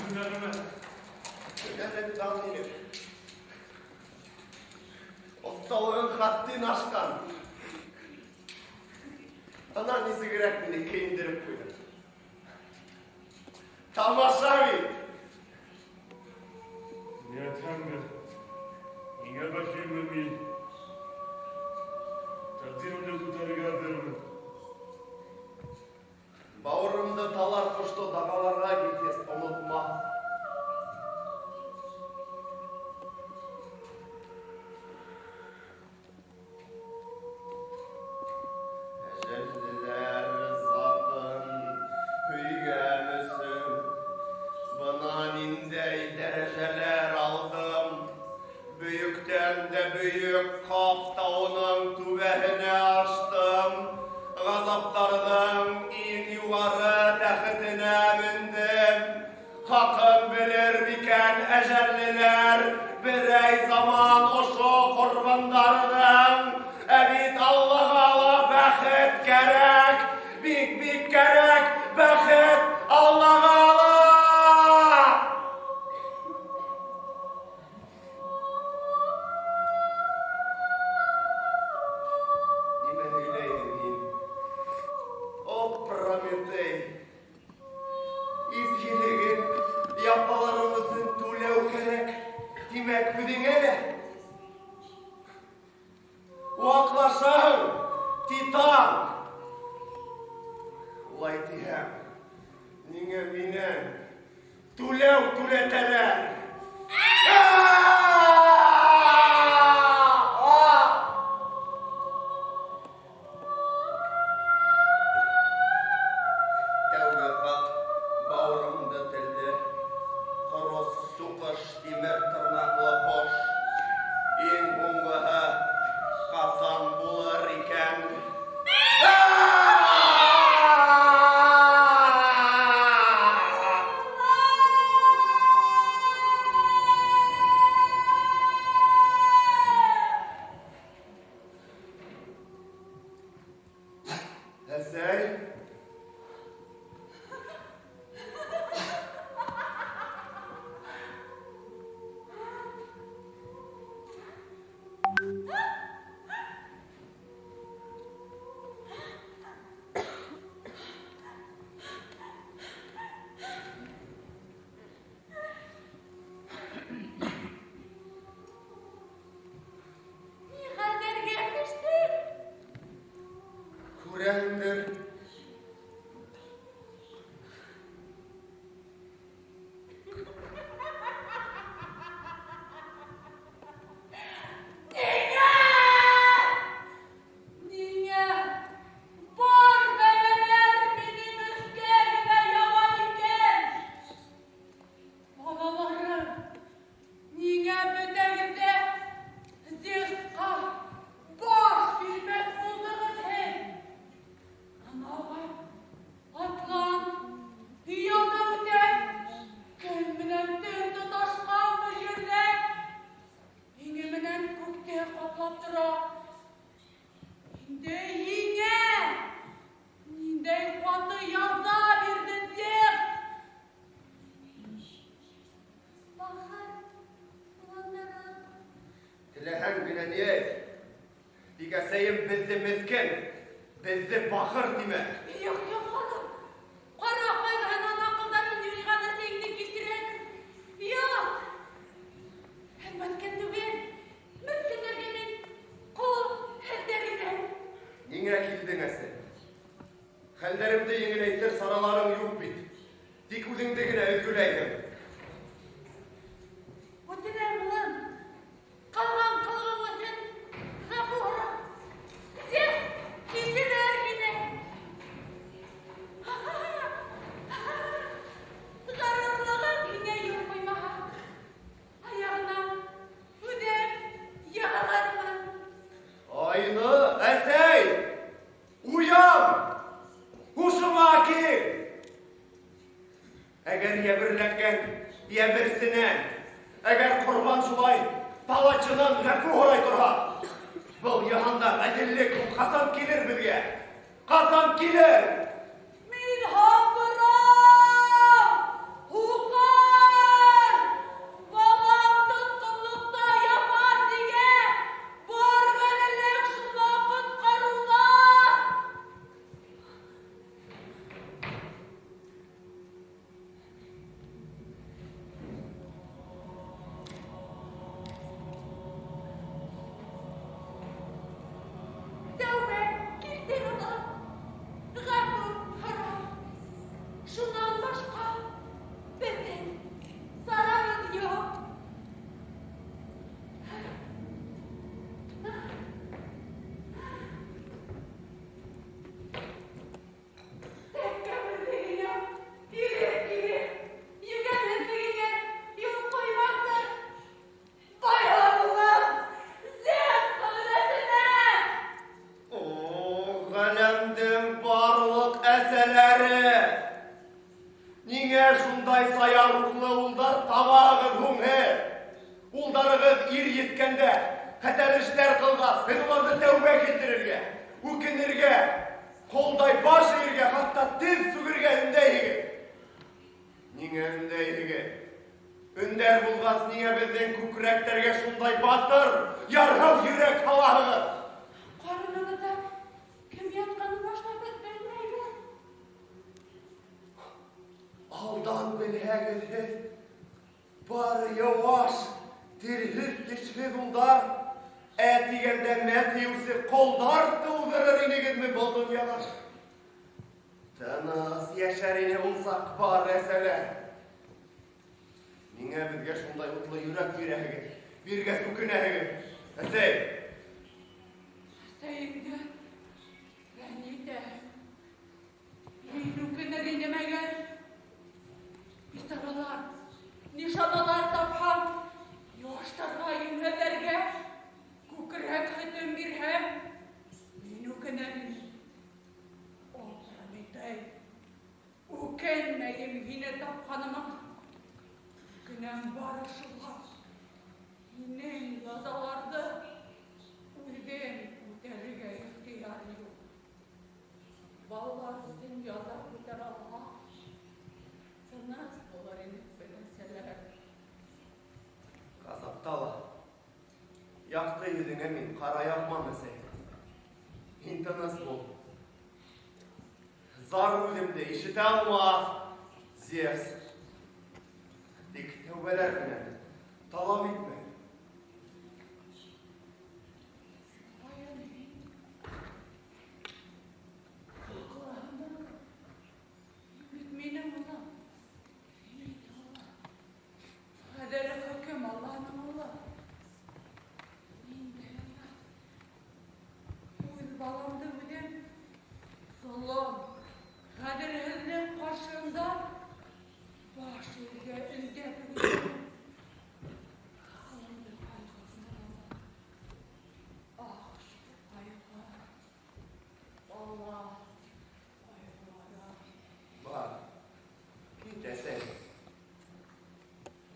Һөнәремә. Һөнәрең дан һинең. Оҫталығың хаттин ашҡан. Ана нисегерәк мине кейендереп ҡуйҙың. Тамаша бит! Ни әйтһәм дә, һиңә бәхилмен мин. Тәҡдиремде күтәрергә әҙермен. Бауырымды талар ҡошто дағаларға Гефест, онотма. Әжәллеләр затын һөйгән өсөн бына ниндәй дәрәжәләр алдым. Бөйөктән дә бөйөк Ҡаф тауының түбәһенә аштым. Ғазаптарҙың иң юғары тәхетенә мендем. Хаҡын белер микән әжәллеләр берәй заман ошо ҡорбандарҙың? Ә бит Аллаға ла бәхет кәрәк, бик-бик кәрәк бәхет Аллаға ла! Нимә һөйләйһең һин? О, Прометей! Изгелегең, япаларың өсөн түләү кәрәк. Тимәк, үҙеңә лә. Ваҡлашаң, Титан! Улай тиһәң, ниңә минән түләү түләтәләр? Тәүге ҡат бауырымды телде, ҡорос суҡыш тимер тырнаҡлы ҡош. Иң һуңғыһы ҡасан булыр икән? Әсәй? Ни хәлдәргә төштөк? Күрәһеңдер. Ниңә? Ниңә? Бар бәләләр минең өҫкә генә яуа икән? Балаларым, ниңә бөтәгеҙ ҙә Зевсҡа баш бирмәҫ булдығыҙ һеҙ? Анауға атлан, яза үтә, көн менән төн тоташҡан был ерҙә, иңе менән күкте ҡаплап тора. Инде һиңә ниндәй ҡаты яза бирҙе Зевс? Бахыр уландарым. Теләһәң генә ни әйт. Тик әсәйем беҙҙе меҫкен, беҙҙе бахыр тимә. Юҡ, юҡ, улым. Ҡара ҡайғыһынан аҡылдарын юйған әсәйеңде кисерәк. Юҡ. Һин меҫкен түгел. Меҫкендәргә мин ҡул һелтәр инем. Ниңә килдең, әсәй? Хәлдәремде еңеләйтер сараларың юҡ бит. Тик үҙеңде генә өҙгөләйһең. Үтенәм, улым. Ҡылған ҡылығың өсөн ғәфү һора. Зевс кисерер һине. Ғорурлығың һиңә юл ҡуймаһа, аяғына үҙем йығылырмын. Айны, әсәй! Уян! Һушыңа кил! Әгәр йәберләнгән йәберсенән, әгәр ҡорбан шулай палачынан ғәфү һорай торһа, был йыһанда ғәҙеллек ул ҡасан килер беҙгә? Ҡасан килер? Ғаләмдең барлыҡ әсәләре! Ниңә шундай сая рухлы улдар табағыҙ һуң һеҙ? Улдарығыҙ ир еткәндә, хәтәр эштәр ҡылғас, һеҙ уларҙы тәүбә килтерергә, үкенергә, ҡолдай баш эйергә, хатта теҙ сүгергә өндәйһегеҙ. Ниңә өндәйһегеҙ? Өндәр булғас, ниңә беҙҙең күкрәктәргә шундай батыр, ярһыу йөрәк һалаһығыҙ? Ҡарынығыҙҙа кем ятҡанын башта беҙ белмәйбеҙ. Алдан белһәгеҙ һеҙ, бары йыуаш, телһеҙ, тешһеҙ улдар, ә тигәндә мә тиеүсе ҡолдар тыуҙырыр инегеҙме был донъяға? Тыныс йәшәр ине ул саҡ бар әсәләр. Ниңә беҙгә шундай утлы йөрәк бирәһегеҙ, биргәс үкенәһегеҙ? Әсәй! Әсәйеңде рәнйетә. Мин үкенер инем әгәр. Бисаралар, нишаналар тапһам, йыуаштарға, йүнһеҙҙәргә күкрәк һөтөн бирһәм, мин үкенер инем. О, Прометей, үкенмәйем һине тапҡаныма. Үкенәм бары шуға. Һинең язаларҙы үҙем күтәрергә ихтыяр юҡ. Балалар өсөн яза күтәрә алһаң, тыныс булыр инек беләсәләр. Ғазапта ла яҡты йөҙөңә мин ҡара яҡмам, әсәй. Һин тыныс бул. Зар үҙемде ишетә алмаҫ, Зевс. Тик тәүбәләр менән талап итмә. Ҡайын һин аҡыллаһың. Бит минең улым. Һин бит улым. Ғәҙел хөкөм Аллаһының улы. Ниндәй ана? Үҙ баламды үҙем золом, ғәҙелһеҙлек ҡаршыһында баш эйергә өндәп үҫтерҙем. Аҡылымды ҡайғыһынан ала. Ах, шул ҡайғы. Бала ҡайғылары. Бар, кит, әсәй.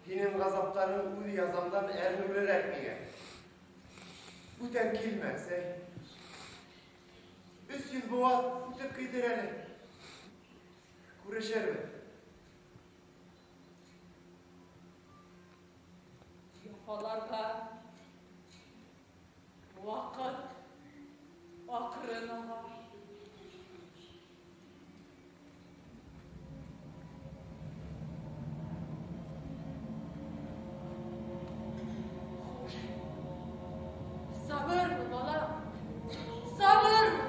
Һинең ғазаптарың үҙ язамдан әрнеүлерәк миңә. Бүтән килмә, әсәй. 300 быуат үтеп китер әле. Күрешербеҙ. Яфаларға ваҡыт аҡрын аға. Хуш. Сабыр бул, балам. Сабыр бул.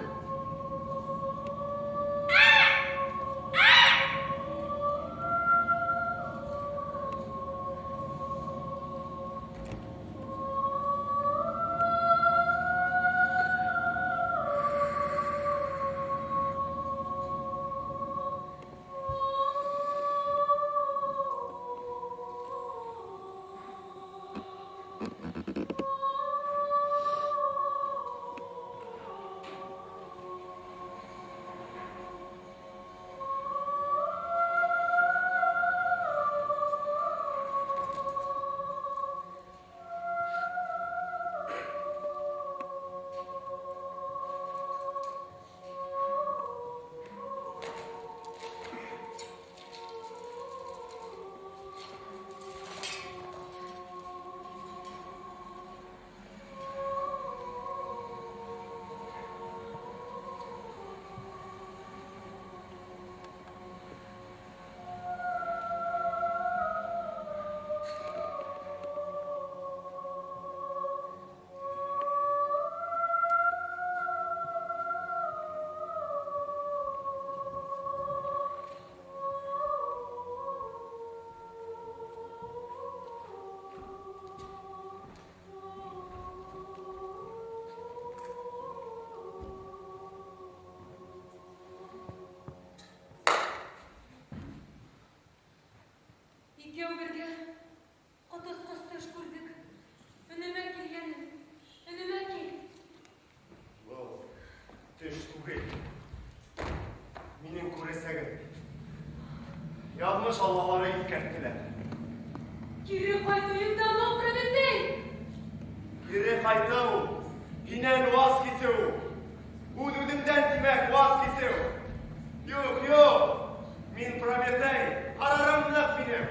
Икәү бергә ҡотосҡос төш күрҙек. Өнөмә килгәнен, өнөмә кил. Был төш түгел. Язмыш аллалары иҫкәрттеләр. Кире ҡайтыу дано, Прометей! Кире ҡайтыу, һинән ваз кисеү. Үҙ-үҙемдән, тимәк, ваз кисеү. Юҡ, юҡ, мин Прометей, ҡарарым ныҡ минең.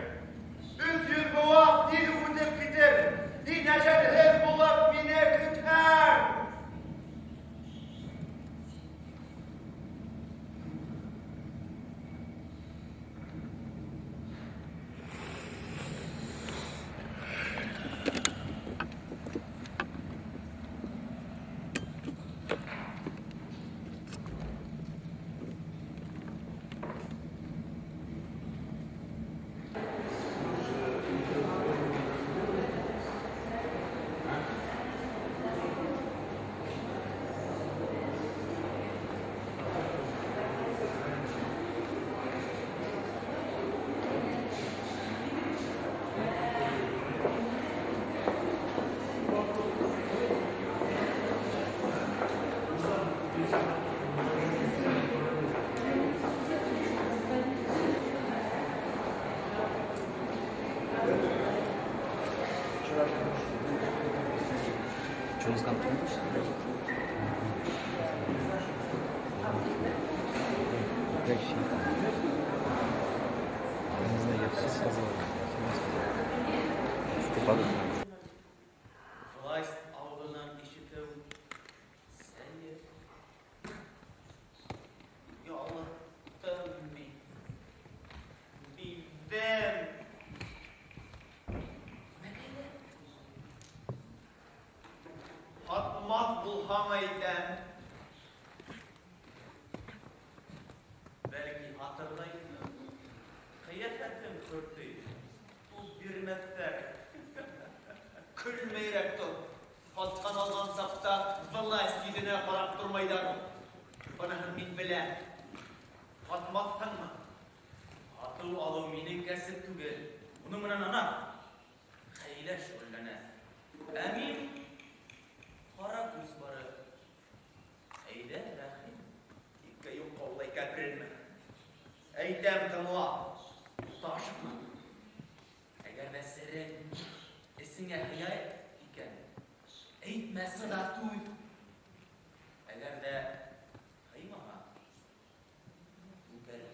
300 быуат ил үтеп китер, һин әжәлһеҙ булып мине көтһәң. Власть ауыҙынан ишетеү сәйер. Ялыҡтым мин. Биҙҙем. Һатмаҫ булһаң әйтәм. Бәлки һатырҙайым. Ҡиәфәтем хөртөй. Ул бирмәҫтәр. Көлмәйерәк тор. Һатҡан алған саҡта власть йөҙөнә ҡарап тормайҙар. Быныһын мин беләм. Һатмаҫһыңмы? Һатыу алыу минең кәсеп түгел. Уның менән ана хәйлә шөғөлләнә. Ә мин ҡара күҙ бары. Әйҙә, рәхим. Тиккә юҡҡа улай кәперенмә. Әйтәм, тыңла. Ашыҡма. Әгәр ҙә серең эсеңә һыя икән, әйтмә, сыҙа, түҙ. Әгәр ҙә һыймаһа, түгел.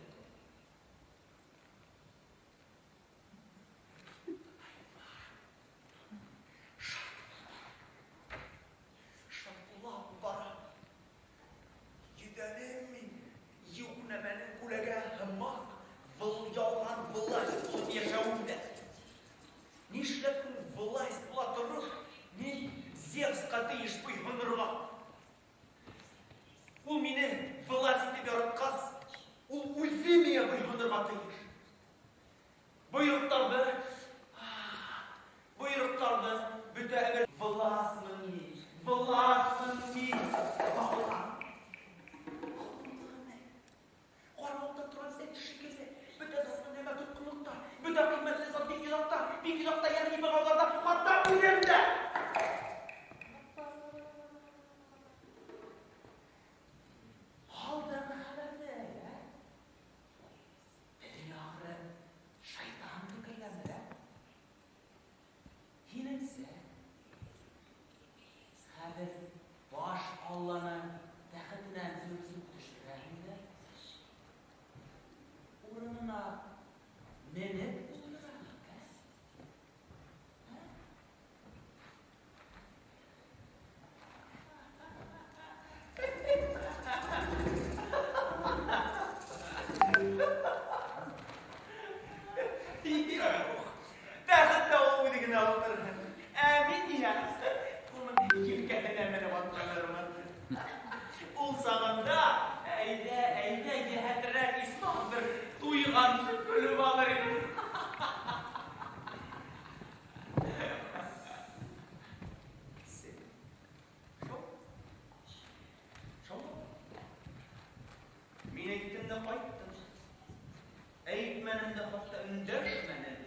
Шартлап бара. Йөҙәнем мин, юҡ нәмәнең күләгә һымаҡ, был ялған власть булып йәшәүемдә. Нишләп һуң власть була тороп, мин Зевсҡа тейеш буйһонорға? Ул мине власть итеп яратҡас, ул үҙе миңә буйһонорға тейеш. Бойороҡтарҙы, бойороҡтарҙы бөтә әмер. Власмын мин, власмын мин. Бағылған. Ҡарауылда торған эт шикелле, бөтә затлы нәмә тотҡонлоҡта, бөтә ҡиммәтле зат бик йыраҡта, бик йыраҡта, йәғни бығауҙарҙа, хатта үҙем дә. Алдың хәбәрҙе, ә? Беҙҙең ахыры шайтан төкәйгәндер, ә? Һинеңсә, хәҙер баш алланы тәхетенән сүрсеп төшөрәһең дә, урынына менеп ултыраһың, ә? Юҡ, тәхеттә ул үҙе генә ултырһын. Ә мин иһә уның елкәһенә менеп атланырмын. Ул сағында әйҙә, әйҙә, йәһәтерәк исмаһам бер туйғансы көлөп алыр инем. Шул. Шул. Мин әйттем дә ҡайттым. Әйтмәнем дә хатта өндәшмәнем.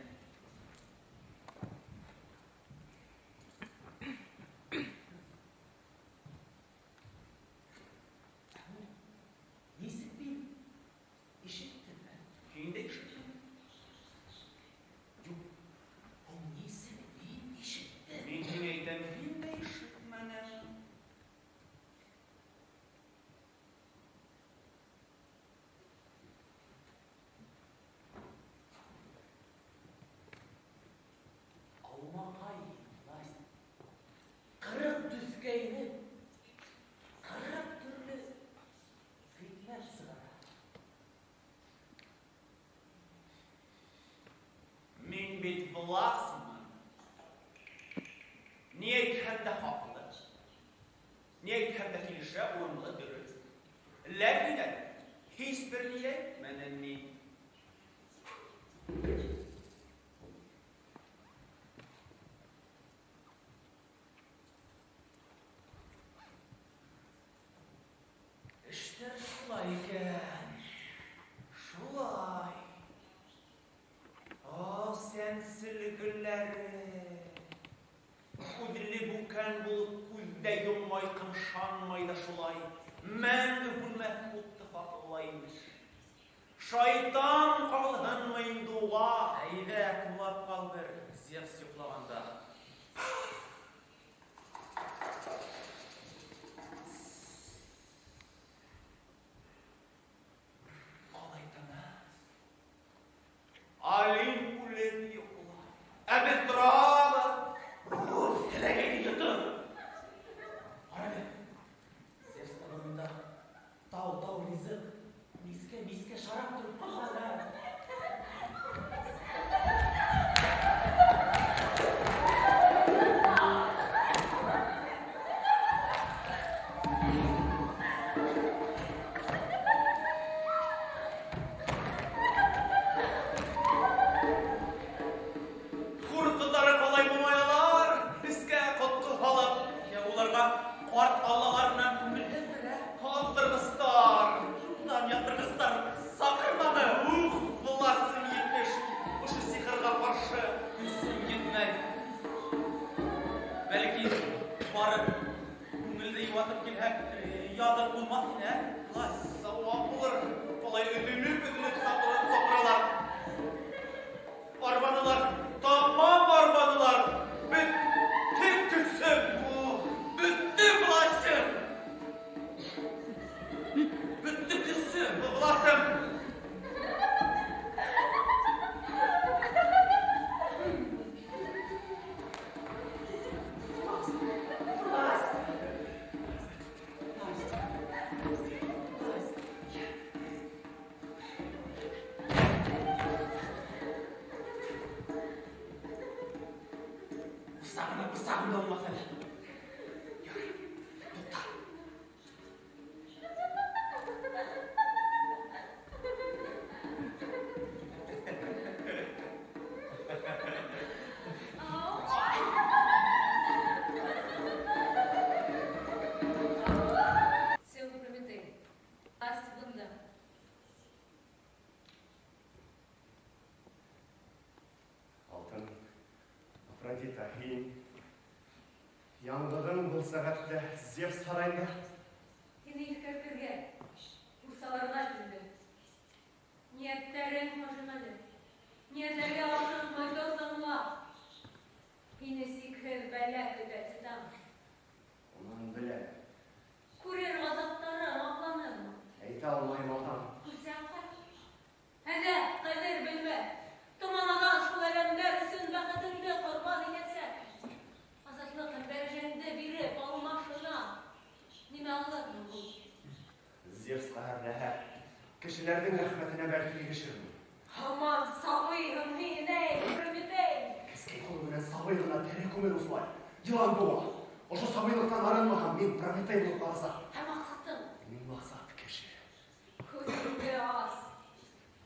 Нисек мин ишеттем, ә? Һин дә ишеттең. ни әйтмәнем мин. Эштәр шулай икән. Шулай. О, сәнсел гөлләре. Күҙле бүкән булып күҙ ҙә йоммай, ҡымшанмай ҙа шулай. Мәңге һүнмәҫ утты фаҡыллай имеш. Шайтан ҡағылһынмы инде уға? Әйҙә, ҡулап ҡал бер, Зевс йоҡлағанда. Ҡалай тыныс. Олимп үлеп йоҡлай. Ә беҙ торабыҙ. Уф, теләгәйне йотоп. Ҡара әле, Зевс табынында тау-тау ризыҡ, мискә-мискә шарап тороп ҡалған. Хур ҡыҙҙары ҡалай моңаялар, эскә ҡотҡо һалып, йә уларға ҡарт аллаларынан күңелһеҙҙер, ә? Аҙҙырғыстар, юлдан яҙҙырғыстар саҡырманы. Ух, власым етмәй шул, ошо сихырға ҡаршы Көсөм етмәй. Бәлки, барып, күңелде йыуатып килһәк, яҙыҡ булмаҫ ине, ә? Влас, сауап булыр, ҡалай өҙөлөп-өҙөлөп саҡыралар. Арбанылар, тамам арбанылар. Бөттө көсөм, бөттө власым. Бөттө көсөм. Власым. Бысағына бысағым да булмаҫ әле. Ярай, туҡта. Сәүге Прометей, ас бында. Алтын, Афродита, һин яңғыҙың был сәғәттә Зевс һарайында. Һине иҫкәртергә, бурсаларға килдем. Ниәттәрең фажиғәле. Ниәтләргә ашыҡмай тыңла. Һине сикһеҙ бәлә көтә, Титан. Унан беләм. Күрер ғазаптарың аҡланырмы? Әйтә алмайым алдан. Күрсәң ҡайт. Әҙәп, ҡәҙер белмәҫ. Томанадан шул әләмдәр өсөн бәхетеңде ҡорбан итәсәк. Азатлыҡ һәм дәрәжәңде биреп алмашына. Нимә алырмы ул? Зевс ҡәһәрләһә, кешеләрҙең рәхмәтенә бәлки ирешермен. Һаман сабыйһың һин, эй, Прометей! Кескәй ҡулы менән сабый ғына тере күмер услай. Йылан быуа. Ошо сабыйлыҡтан арынмаһам, мин Прометей булып ҡаласаҡ. Ә маҡсатың? Минең маҡсат кеше. Күҙеңде ас.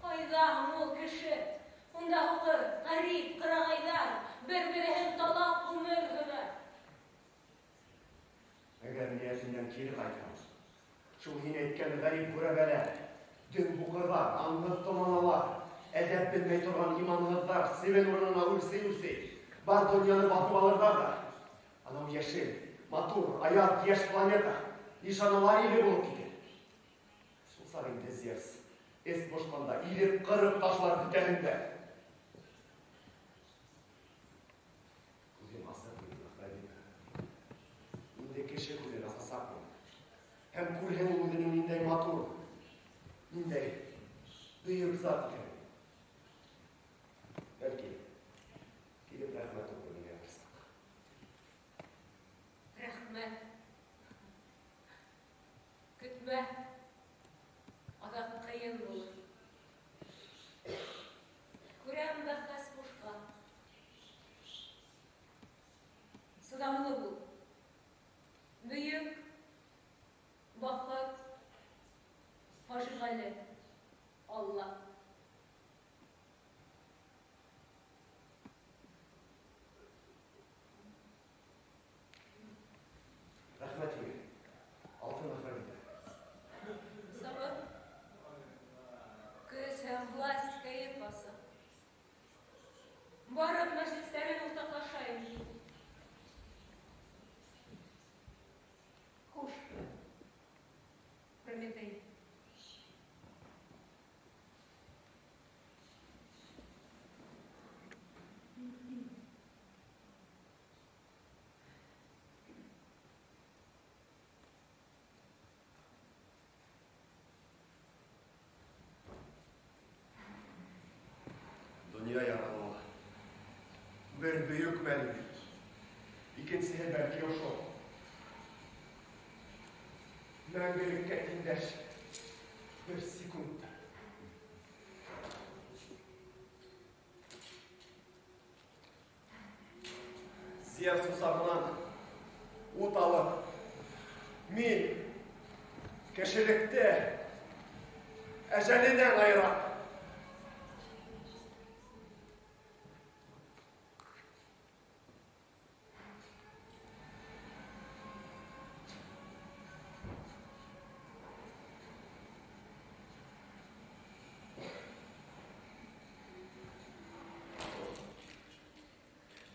Ҡайҙа һуң ул кеше? Унда һуҡыр, ғәрип, ҡырағайҙар бер-береһен талап ғүмер һөрә. Әгәр ниәтемдән кире ҡайтһам, шул һин әйткән ғәрип ғүрәбәләр, дөм һуҡырҙар, аңһыҙ томаналар, әҙәп белмәй торған иманһыҙҙар себен урынына үрсей-үрсей, бар донъяны баҫып алырҙар ҙа, анау йәшел, матур, аяҙ йәш планета нишаналар иле булып китер. Шул саҡ инде Зевс эс бошҡанда илеп ҡырып ташлар бөтәһен дә. Күҙем асыҡ минең, Афродита. Инде кеше күҙен асасаҡмын. Һәм күрһен ул үҙенең ниндәй матур, ниндәй бөйөк зат икәнен. Бәлки, килеп рәхмәт уҡыр миңә бер саҡ. Рәхмәт. Көтмә. Аҙаҡ ҡыйын булыр. Күрәм бәхәс бушҡа. Сыҙамлы бул. Бөйөк бәхет фажиғәле. Алла. Рәхмәт һиңә, Алтын Афродита. Сабыр. Көс һәм власть кәйеф баса. Барып мәжлестәрен уртаҡлашайым. Хуш, Прометей. Донъя яралыуы. Бер бөйөк мәл ине. Икенсеһе бәлки ошо. Мәңгелеккә тиңдәш бер секундта. Зевс усағынан ут алып, мин кешелекте әжәленән айырам.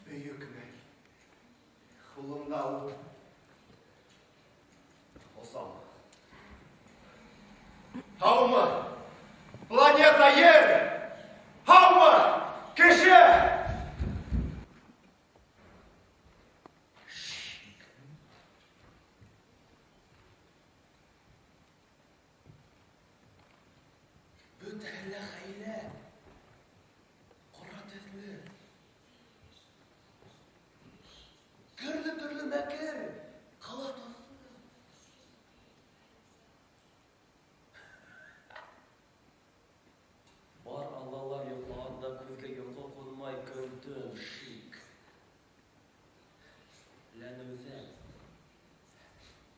Бөйөк мәл. Ҡулымда ут. Осам. Һаумы, планета Ер! Һаумы, кеше! Бөтәһе лә хәйлә, ҡара төҫлө. Төрлө-төрлө мәкер, ҡала тоҫло. Бар аллалар йоҡлағанда күҙгә йоҡо ҡунмай көн-төн шик. Ләнеүҙән.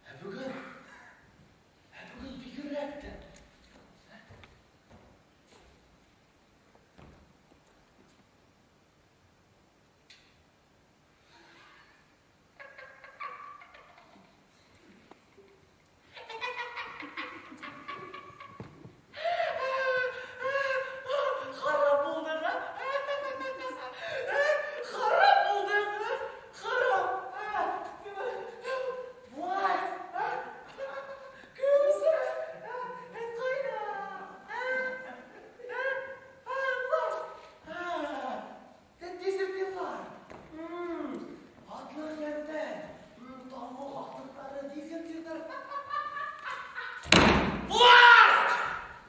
Ә бөгөн бигерәк тә. Харап булдыҡ, а? Харап булдыҡ, а? Харап. Власть, а? Көс, а? Ҡайҙа? Власть. Дезертирлар. Атлы йәндәр. Тамыҡ аҡтыҡтары, дезертирҙар. Власть!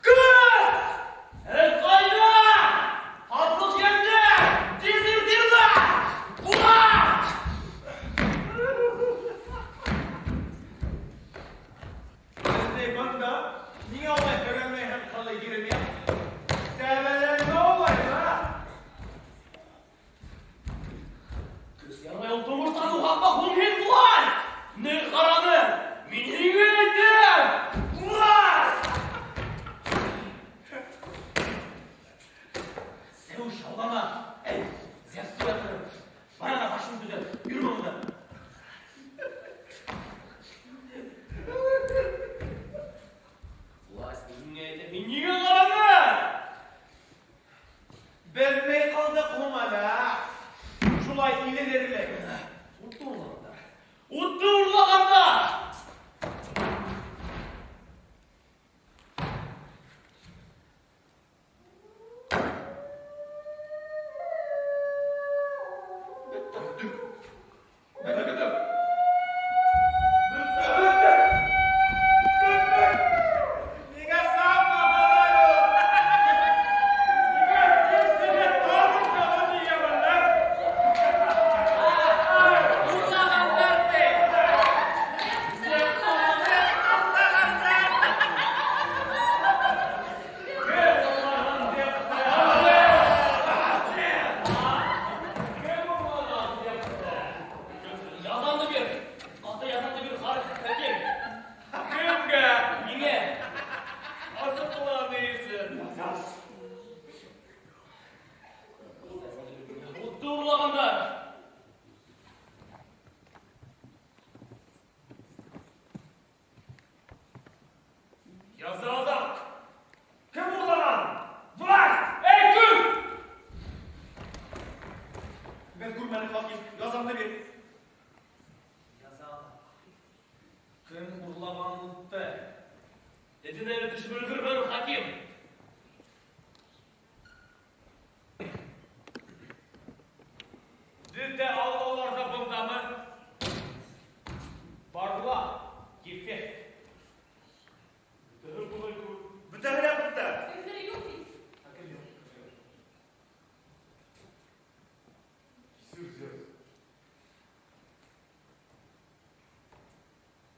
Көс! Һеҙ ҡайҙа? Һатлыҡ йәндәр! Дезертирҙар! Власть! Беҙҙе бында ниңә улай һөрәнләйһең, ҡылый Еремья? Сәбәләнмә улай, а? Көс ярай ул тормоштан уға һуң һин власть! Ни ҡараны? Мин һиңә әйтәм! Власть! Зеус шаулама. Эй, Зевс уятыр. Бар ана башың төҙәт. Йөрөмә унда. Власть, мин һиңә әйтәм, һин ниңә ҡараның? Белмәй ҡалдыҡ һуң әле, а? Шулай илелерлек. Утты урлағандар. Утты урлағандар! Ниңә сапмағандар ул? Яз. Утты урлағандар. Яза аҙаҡ. Кем урлаған? Власть! Эй, көн! Беҙ күрмәнек, хаким. Язаңды бир. Яза аҙаҡ. Кем урлаған утты? Этен әле төшөп өлгөрмәне, хаким. Бөтә аллалар ҙа бындамы? Барла, Гефест. Бөтәһе буғай күп. Бөтәһе лә бында. Кемдер юҡ бит. Хаким юҡ. Кисер, Зевс.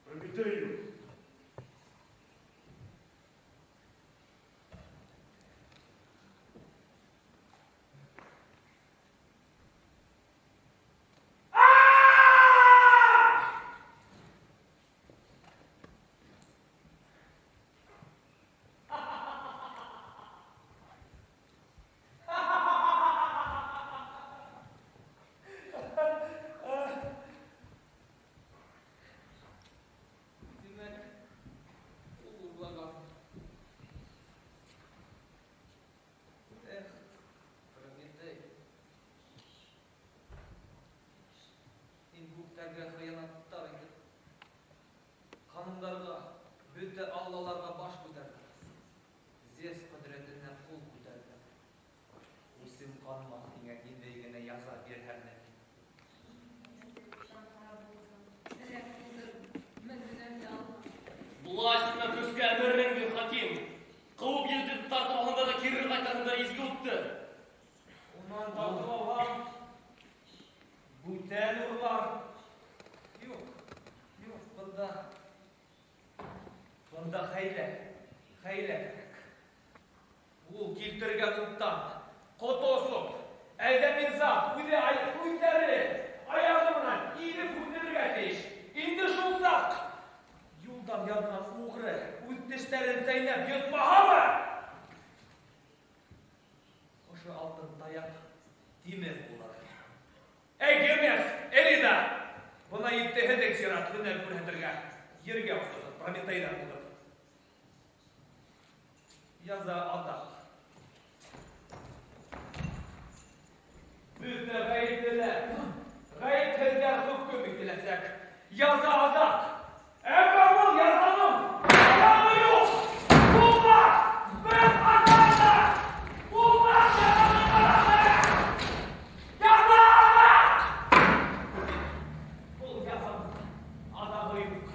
Прометей юҡ. Тимәк, ул урлаған. Эх, Прометей. Һин күктәргә хыянаттар итеп, ҡанундарға, бөтә аллаларға баш күтәрҙең. Зевс ҡөҙрәтенә ҡул күтәрҙең. Үсем ҡанмаҫ һиңә ниндәй генә яза бирһәң дә. Һәм харап булһын. Һәләк булдым. Менгенәм дә алмам. Власть менән көскә әмерең бир, хаким. Ҡыуып елтеп тартып алғандар ҙа кире ҡайтарһындар изге утты. Унан тартып алһаң, бүтән урлар. Юҡ, юҡ, бында Бында хәйлә, хәйлә кәрәк. Ул килтергән уттан ҡото осоп, әҙәми зат үҙе үҙҙәре аяғы менән иҙеп һүндерергә тейеш. Инде шул саҡ юлдан яҙған уғры үҙ тештәрен сәйнәп йотмаһамы? Ошо алтын таяҡ тимер булыр. Эй, Гермес, Эрида! Бына етте һеҙҙең сират һөнәр күрһәтергә. Ергә осоғоҙ, Прометейҙан булып. Яза аҙаҡ. Бөтә ғәйеплеләр, ғәйепһеҙҙәр хөкөм ителәсәк. Яза аҙаҡ. Әммә был язаның аҙағы юҡ. Булмаҫ! Бер ҡасан да булмаҫ язаның аҙағы! Яза аҙаҡ! Был язаның аҙағы юҡ.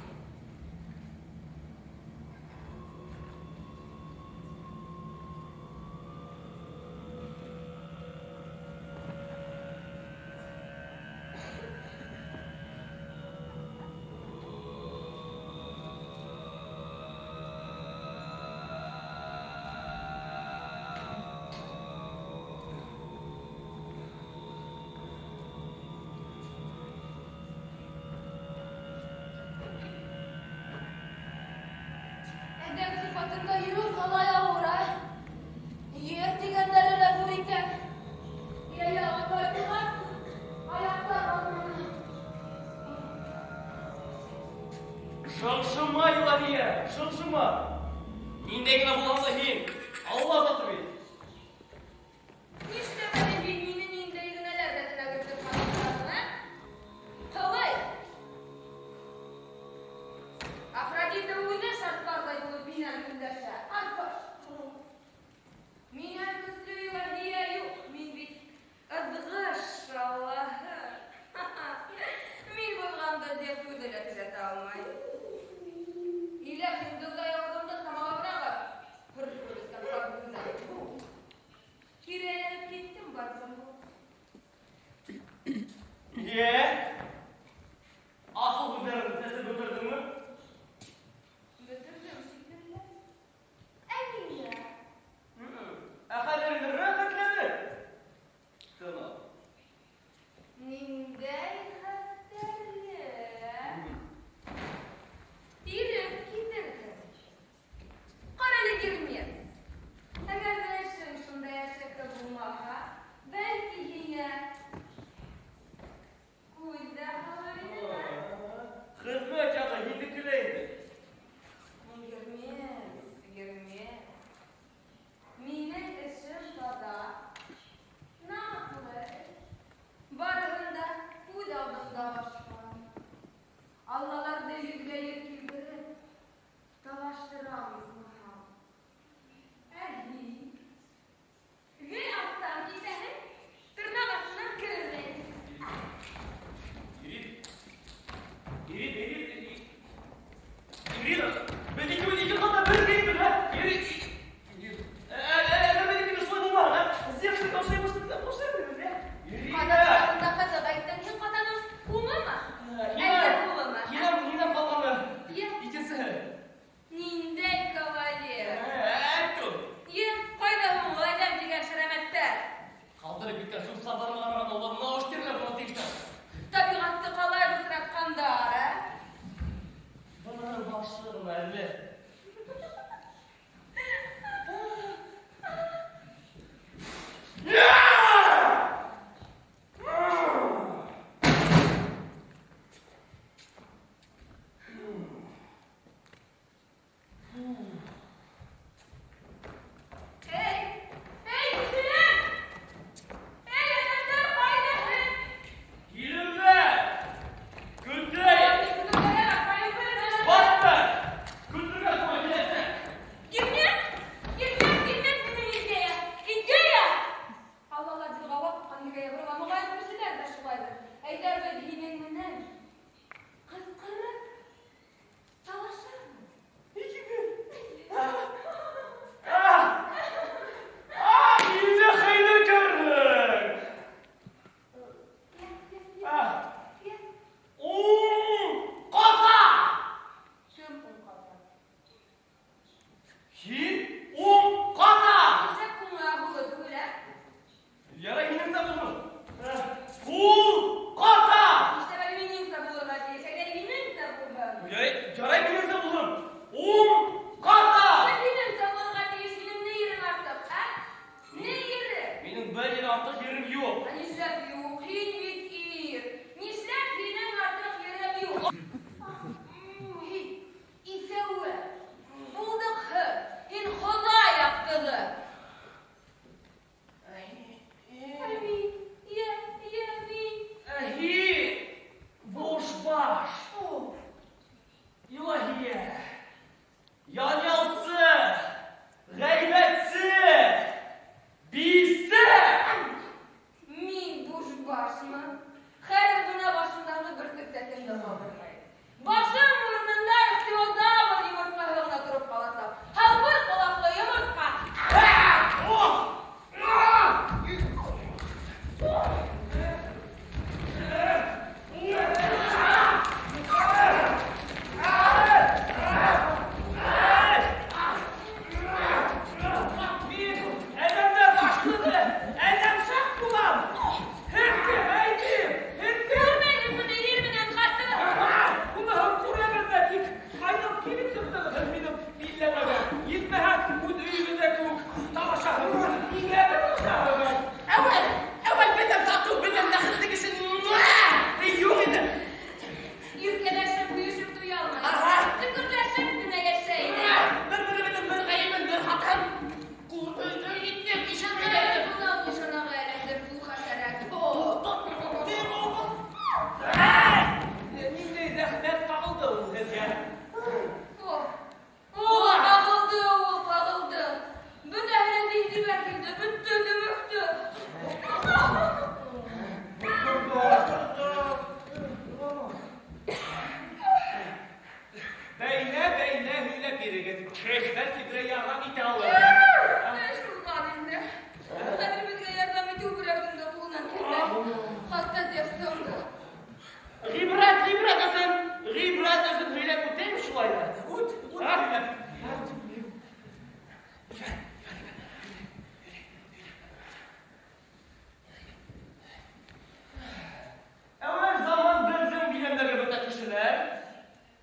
Әүвәл заман беҙҙең биләмдәге бөтә кешеләр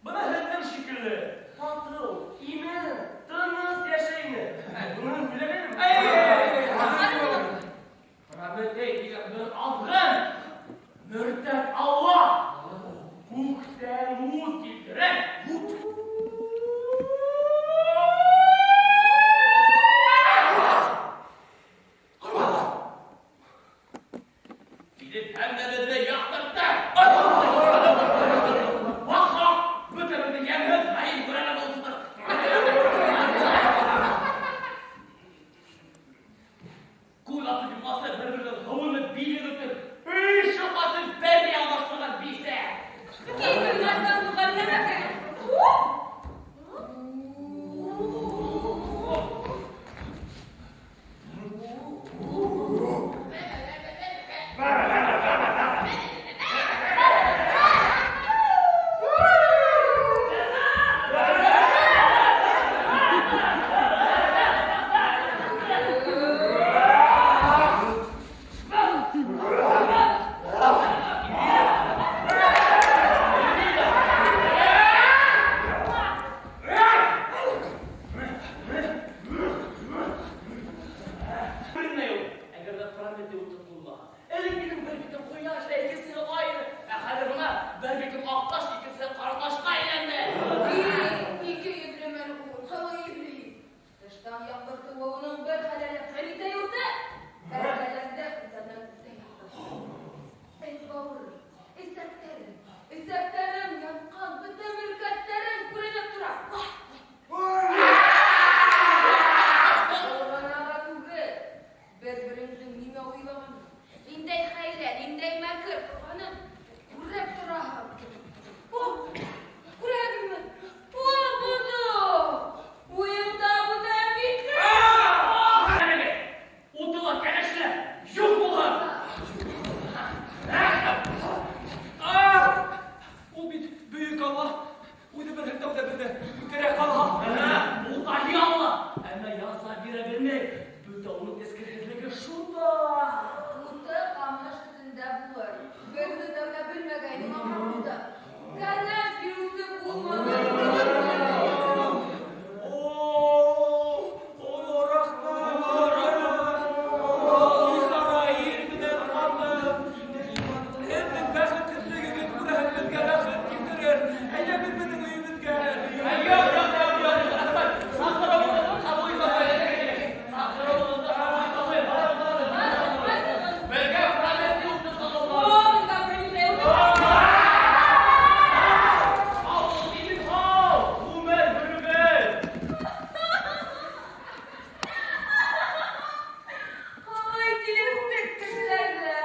бына һеҙҙең шикелле татыу, имен, тыныс йәшәй ине. Бының һөйләгәнем. Прометей тигән бер аҙғын, мөртәт Алла күктән ут килтереп, килеп һәммәбеҙҙе яҡтыртты. Баҡһаҡ, бөтәбеҙ ҙә йәмһеҙ ғәйеп бүрәнә булып сыҡтыҡ. Күҙ асып йомғансы бер-беренең һыуынып билен үтеп, өй шоҡасын бәрей алмаштырған бисә. Килмәҫтән булған нәмәкәй. Күренмәй ул, әгәр ҙә Прометей уты булмаһа. Элек минең бер битем ҡояш, ә икенсеһе ай ине. Ә хәҙер бына бер битем аҡ таш, икенсеһе ҡара ташҡа әйләнде. Ике йөҙлө мәлғүн, ҡылый иблис. Тыштан яҡтыртыуы уның бер хәләле Прометей уты. Бер хәләлде үҙенән үҙе яҡтырта. Эт бауырым, эсәктәрем, эсәктәрем ятҡан бөтә мөлкәттәрем күренеп тора. Ул ғына ла түгел, бер-береңдең нимә уйлағанын, ниндәй хәйлә, ниндәй мәкер ҡорғанын күреп тораһың. О, күрәһегеҙме? О, быны! Уйында бүтән бит. Әлеге уты ла кәләшле юҡ булһын. Ул бит бөйөк Алла, үҙе бер һелтәүҙә беҙҙе үтерә ҡалһа. Ул даһи Алла, әммә яза бирә белмәй. Бөтә уның эскерһеҙлеге шунда. Уты ҡамыш эсендә булыр. Беҙҙе тәүҙә белмәгәйнең ахырында. Кәңәш биреүсе булманы. Үзара ир менән ҡатын. Һеҙҙең бәхетһеҙлегегеҙ күрәһең беҙгә бәхет килтерер. Әйҙәгеҙ беҙҙең өйөбөҙгә. Юҡ, юҡ, юҡ, юҡ, рәхмәт. Саҡырыуығыҙҙы ҡабул итә алмайым. Саҡырыуығыҙҙы ҡабул итә алмайым. Беҙгә Прометей уты ҡағылған. О, беҙгә Прометей уты. Һау булығыҙ, имен һау, ғүмер һөрөгөҙ. Ай, килештек кешеләрҙе.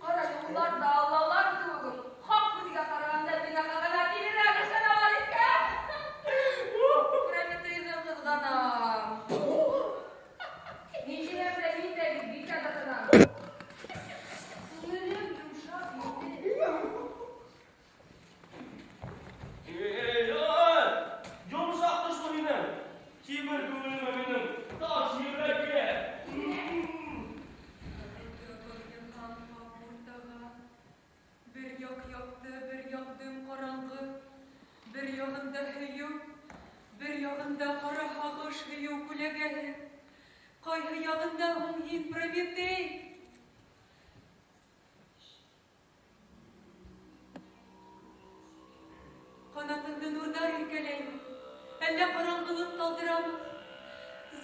Ҡара, улар ҙа аллалар кеүек. Хаҡ һүҙгә ҡарағанда бинаға ғына килерәк ышаналар икән. Прометейҙы ҡыҙғанам. Ни тиһәм дә мин дә бит бисә затынан. Күңелем йомшап инде. Эй, эй, йомшаҡ төштө минең. Тимер күңелемә минең таш йөрәккә. Бер яҡ яҡты, бер яҡ дөм ҡараңғы. Бер яғында һөйөү, бер яғында ҡара һағыш һөйөү күләгәһе. Ҡайһы яғында һуң һин, Прометей? Ҡанатыңды нурҙар иркәләйме? Әллә ҡараңғылыҡ талдырамы?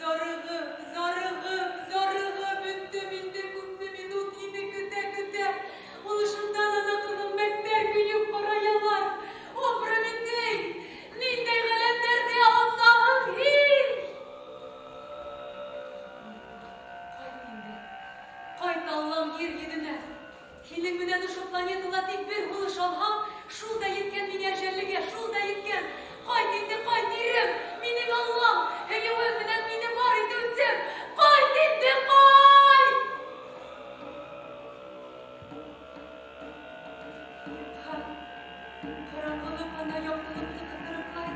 Зарығып, зарығып, зарығып бөттөм инде күпме минут һине көтә-көтә. Улышымдан ана ҡыҙыл мәктәр көйөп ҡараялар. О, Прометей, ниндәй ғаләмдәрҙе алсаһың һин? Ҡайт инде, ҡайт Аллам ер йөҙөнә. Һинең менән ошо планетала тик бер һулыш алһам, шул да еткән миңә әжәллегә, шул да еткән. Ҡайт инде, ҡайт ирем, минең Аллам, һөйөүең менән мине бар итеүсем. Ҡайт инде, ҡайт! Юҡһа, ҡараңғылыҡ ана яҡтылыҡты ҡыҫырыҡлай.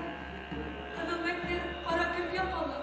Ҡыҙыл мәктәр ҡара көлгә ҡала.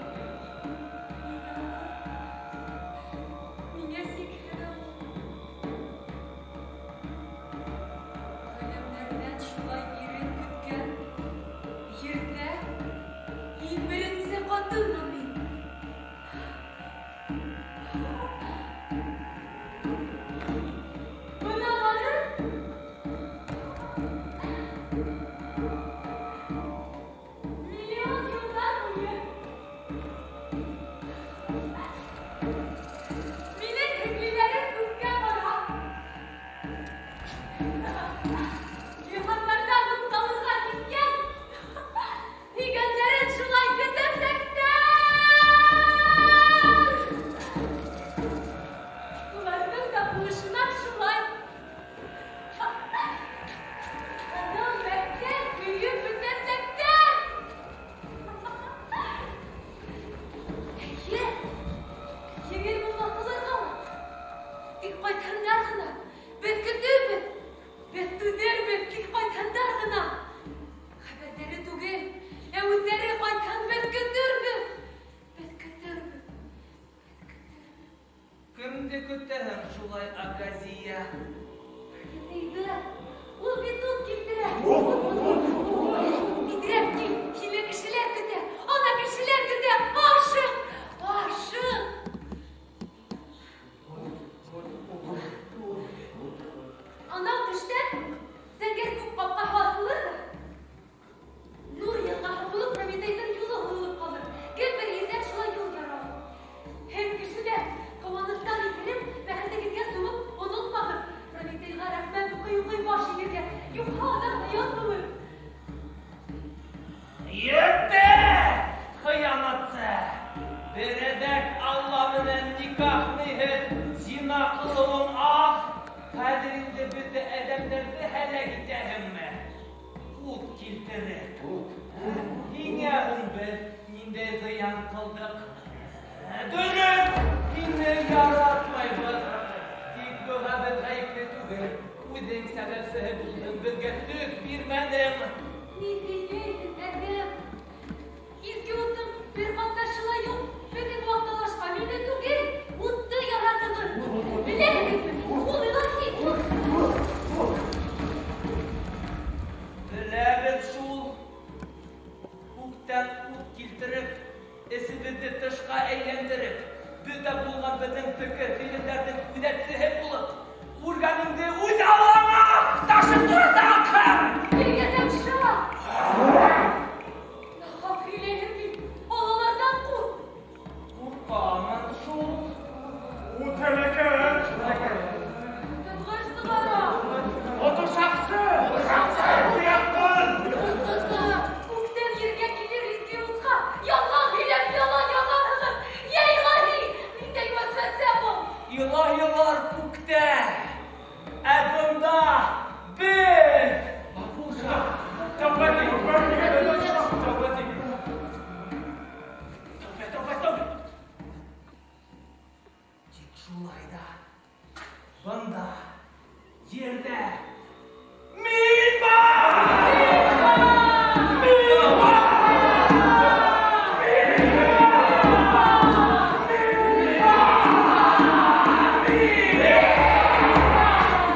Кемде көтәһең шулай, Аказия? Прометейҙы. Ул бит ут килтерә. Тиҙерәк кил, һине кешеләр көтә. Ана кешеләр көтә. Ашыҡ, ашыҡ. Анау төштә зәңгәр күк ҡапҡаһы асылыр ҙа, нур йылғаһы булып Прометейҙың юлы һуҙылып ҡалыр. Кем бер ерҙән шулай юл яра ул. Һеҙ кешеләр, ҡыуаныстан иҫереп, бәхетегеҙгә сумып, онотмағыҙ. Прометейға рәхмәт уҡый-уҡый баш эйергә, юҡһа аҙаҡ оят булыр. Етте, хыянатсы! Берәҙәк Алла менән никах ниһеҙ, зина ҡылыуың аҙ. Хәҙер инде бөтә әҙәмдәрҙе һәләк итәһеңме? Ут килтереп. Һиңә һуң беҙ ниндәй зыян ҡылдыҡ? Дөрөҫ, һине яратмайбыҙ. Тик быға беҙ ғәйепле түгел. Үҙең сәбәпсеһе булдың, беҙгә төҫ бирмәнең. Ни һөйләйһең, әҙәм? Изге уттың бер ҡатнашы ла юҡ. Бөтөн ваҡталашҡа мине түгел, утты яратығыҙ. Беләһегеҙме? Ул илаһи ут. Беләбеҙ шул. Күктән ут килтереп, эсебеҙҙе тышҡа әйләндереп, бөтә булған беҙҙең фекер-фиғелдәрҙең күҙәтсеһе булып, күргәнеңде үҙ аллаңа ташып торасаҡ! Эй, әҙәмша! Нахаҡ һөйләйһең бит, балаларҙан ҡурҡ! Ҡурҡамын шул. Ут һәләкәт! Тотҡос сығара! Ото шаҡсы! Уяҡҡын! Ҡотҡоса! Күктән ергә килер изге утҡа ялған һөйләп ялан яғаһығыҙ! Йә илаһи! Ниндәй вәсвәсә был? Илаһилар күктә, ә бында беҙ! Бабуша! Тәүбә ит! Тәүбә ит! Тәүбә, тәүбә, тәүбә! Тик шулай ҙа бында, ерҙә мин бар! Мин бар!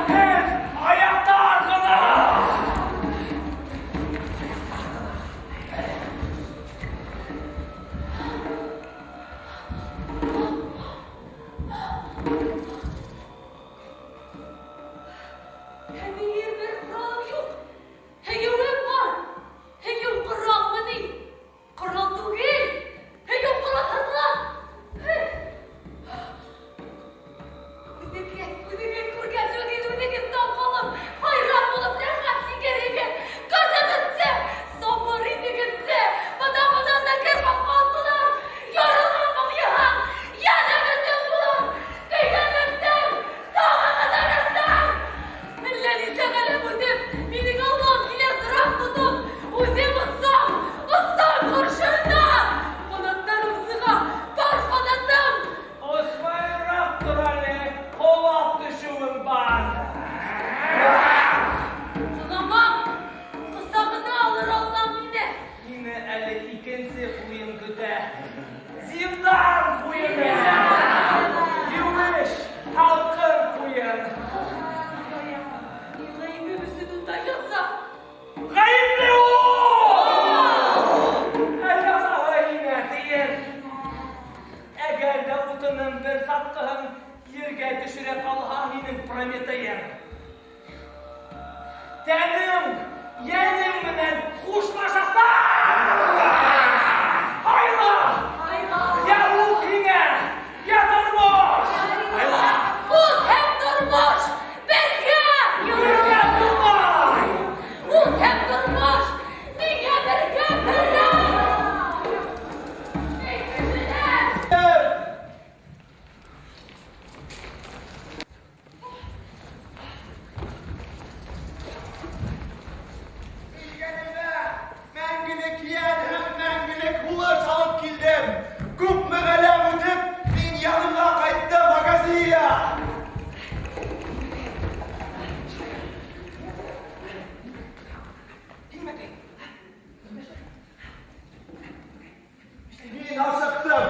Һеҙ аяҡтар ғына! Ә минең бер ҡоралым юҡ. Һөйөүем бар. Һөйөү ҡоралмы ни? Ҡорал түгел. Һөйөү ҡоралһыҙлыҡ. Үҙегеҙ, үҙегеҙ күргәс, үҙегеҙ, үҙегеҙ таң ҡалып, хайран булып рәхәт сигерһегеҙ. Көтөгөҙсө, сабыр итегеҙсе. Бына-бына зәңгәр ҡапҡа асылыр. Ярылған был йыһан йәнә бөтөн булыр. Көйләнерҙең, тағы ҡыҙарырҙың. Әллә нисә ғаләм үтеп, минең Аллам килә сыраҡ тотоп, үҙем осам, осам ҡаршыһына. Ҡанаттарым сыға, пар ҡанатым. Осмайыраҡ тор әле, ҡолап төшөүең бар. Ҡоламам, ҡосағына алыр Аллам мине. Һине әле икенсе ҡуйын көтә. Зиндан ҡуйыны! Еүеш, һалҡын ҡуйын. Мин ғәйебем өсөн унда яза. Ғәйепле ул! Ә язаһы һиңә тейер. Әгәр ҙә утының бер сатҡыһын ергә төшөрә ҡалһа һинең Прометейың. Тәнең, йәнең менән хушлашасаҡ! Һайла! Һайла! Йә ут һиңә, йә тормош! Һайла! Ут һәм тормош бергә! Бергә булмай! Ут һәм тормош миңә бергә кәрәк! Эй, кешеләр! Килгәнемә мәңгелек йән һәм мәңгелек һулыш алып килдем. Күпме ғәләм үтеп, мин яныңа ҡайттым, Аказия! Мин ашыҡтым.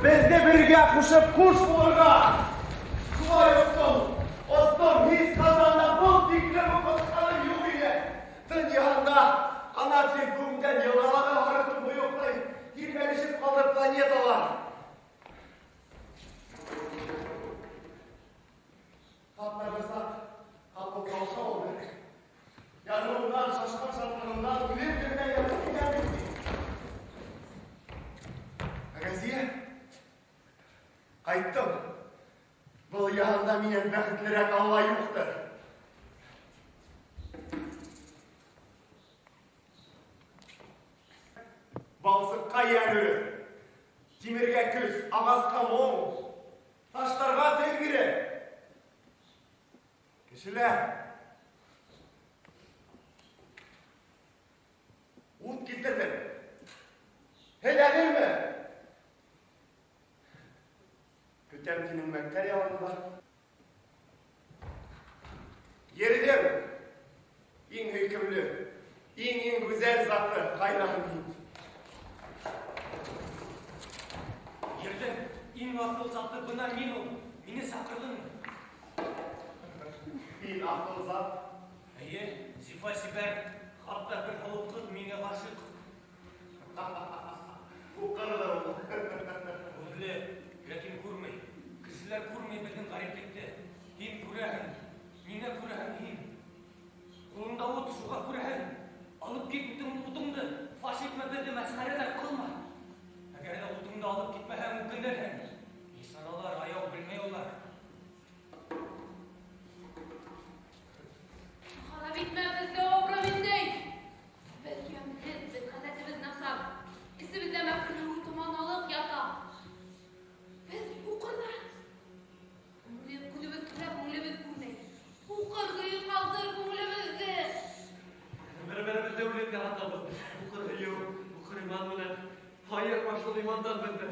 Беҙҙе бергә ҡушып ҡуш булырға. Шулай остом. Остом, һис ҡасан да был тиклем уҡытҡаным юҡ ине. Тын йыһанда ҡанат елпеүемдән йылғалағы һары томбойоҡтай тирбәлешеп ҡалды планеталар. Хатта бер саҡ ҡапыл ҡаушау алды. Ярылыуынан, шашҡан шатлығымдан үлем генә ятып китәм бит мин. Әгәзиә, ҡайттым. Был йыһанда минән бәхетлерәк Алла юҡтыр. Балсыҡҡа йән өрөп, тимергә көс, ағасҡа моң, таштарға тел биреп. Кешеләр, ут килтерҙем. Һеҙ әҙерме? Көтәм һинең мәктәп янында. Ерҙең иң һөйкөмлө, иң-иң гүзәл заты ҡайҙаһың һин? Ерҙең иң аҫыл заты бына мин ул. Мине саҡырҙыңмы? Һин аҫыл зат? Эйе, зифа сибәр, хатта бер һылыу ҡыҙ миңә ғашиҡ. Һуҡырҙыр ул. Күҙле, ләкин күрмәй. Кешеләр күрмәй беҙҙең ғәриплекте. Һин күрәһең, ниңә күрәһең һин? Ҡулыңда ут, шуға күрәһең. Алып кит утыңды, фаш итмә беҙҙе, мәсхәрә ҡылма. Әгәр ҙә утыңды алып китмәһәң, үкенерһең. Ишаралар аяу белмәй улар. Харап итмә беҙҙе, о Прометей! Беҙ йәмһеҙбеҙ, ғәҙәтебеҙ насар. Эсебеҙҙә мәкерле томаналыҡ ята. Беҙ һуҡырҙар. Күҙебеҙ күрә, күңелебеҙ күрмәй. Һуҡыр көйө ҡалдыр күңелебеҙҙе. Бер-беребеҙҙе үлемгә һатабыҙ. Һуҡыр һөйөү, һуҡыр иман менән. Айырма шул имандан беҙҙе.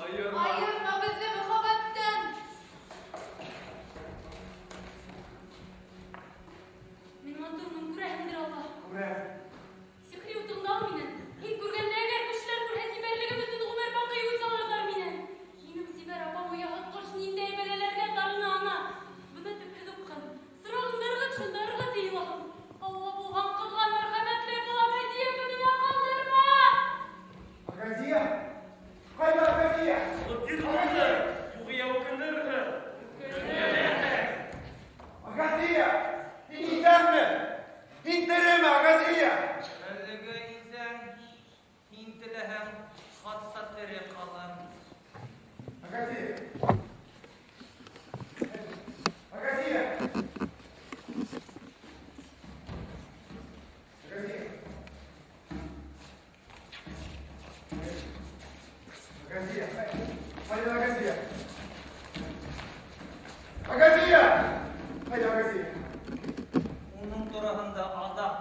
Айырма. Айырма беҙҙе мөхәббәттән. Мин матурмын, күрәһеңдер, Алла. Күрәм. Сихри утыңды ал минән. Һин күргәндә әгәр кешеләр күрһә, сибәрлегем өсөн ғүмер баҡый үс алырҙар минән. Һинең сибәр апам ояһыҙ ҡош ниндәй бәләләргә тарына ана. Бына төпһөҙ упҡын. Сырағыңды ырғыт, шунда ырғыт, эй илаһым. Алла булған ҡыҙға мәрхәмәтле була, Газиә көнөнә ҡалдырма. Газиә! Ҡайҙа Газиә? Алып кит утыңды, юғиһә үкенерһең. Газиә! Һин иҫәнме? Һин тереме, Газиә? Әлегә иҫән, һин теләһәң, хатта тере ҡалам. Газиә! Газиә! Газиә! Газиә! Ҡайҙа Газиә? Газиә! Ҡайҙа Газиә? Уның тураһында аҙаҡ.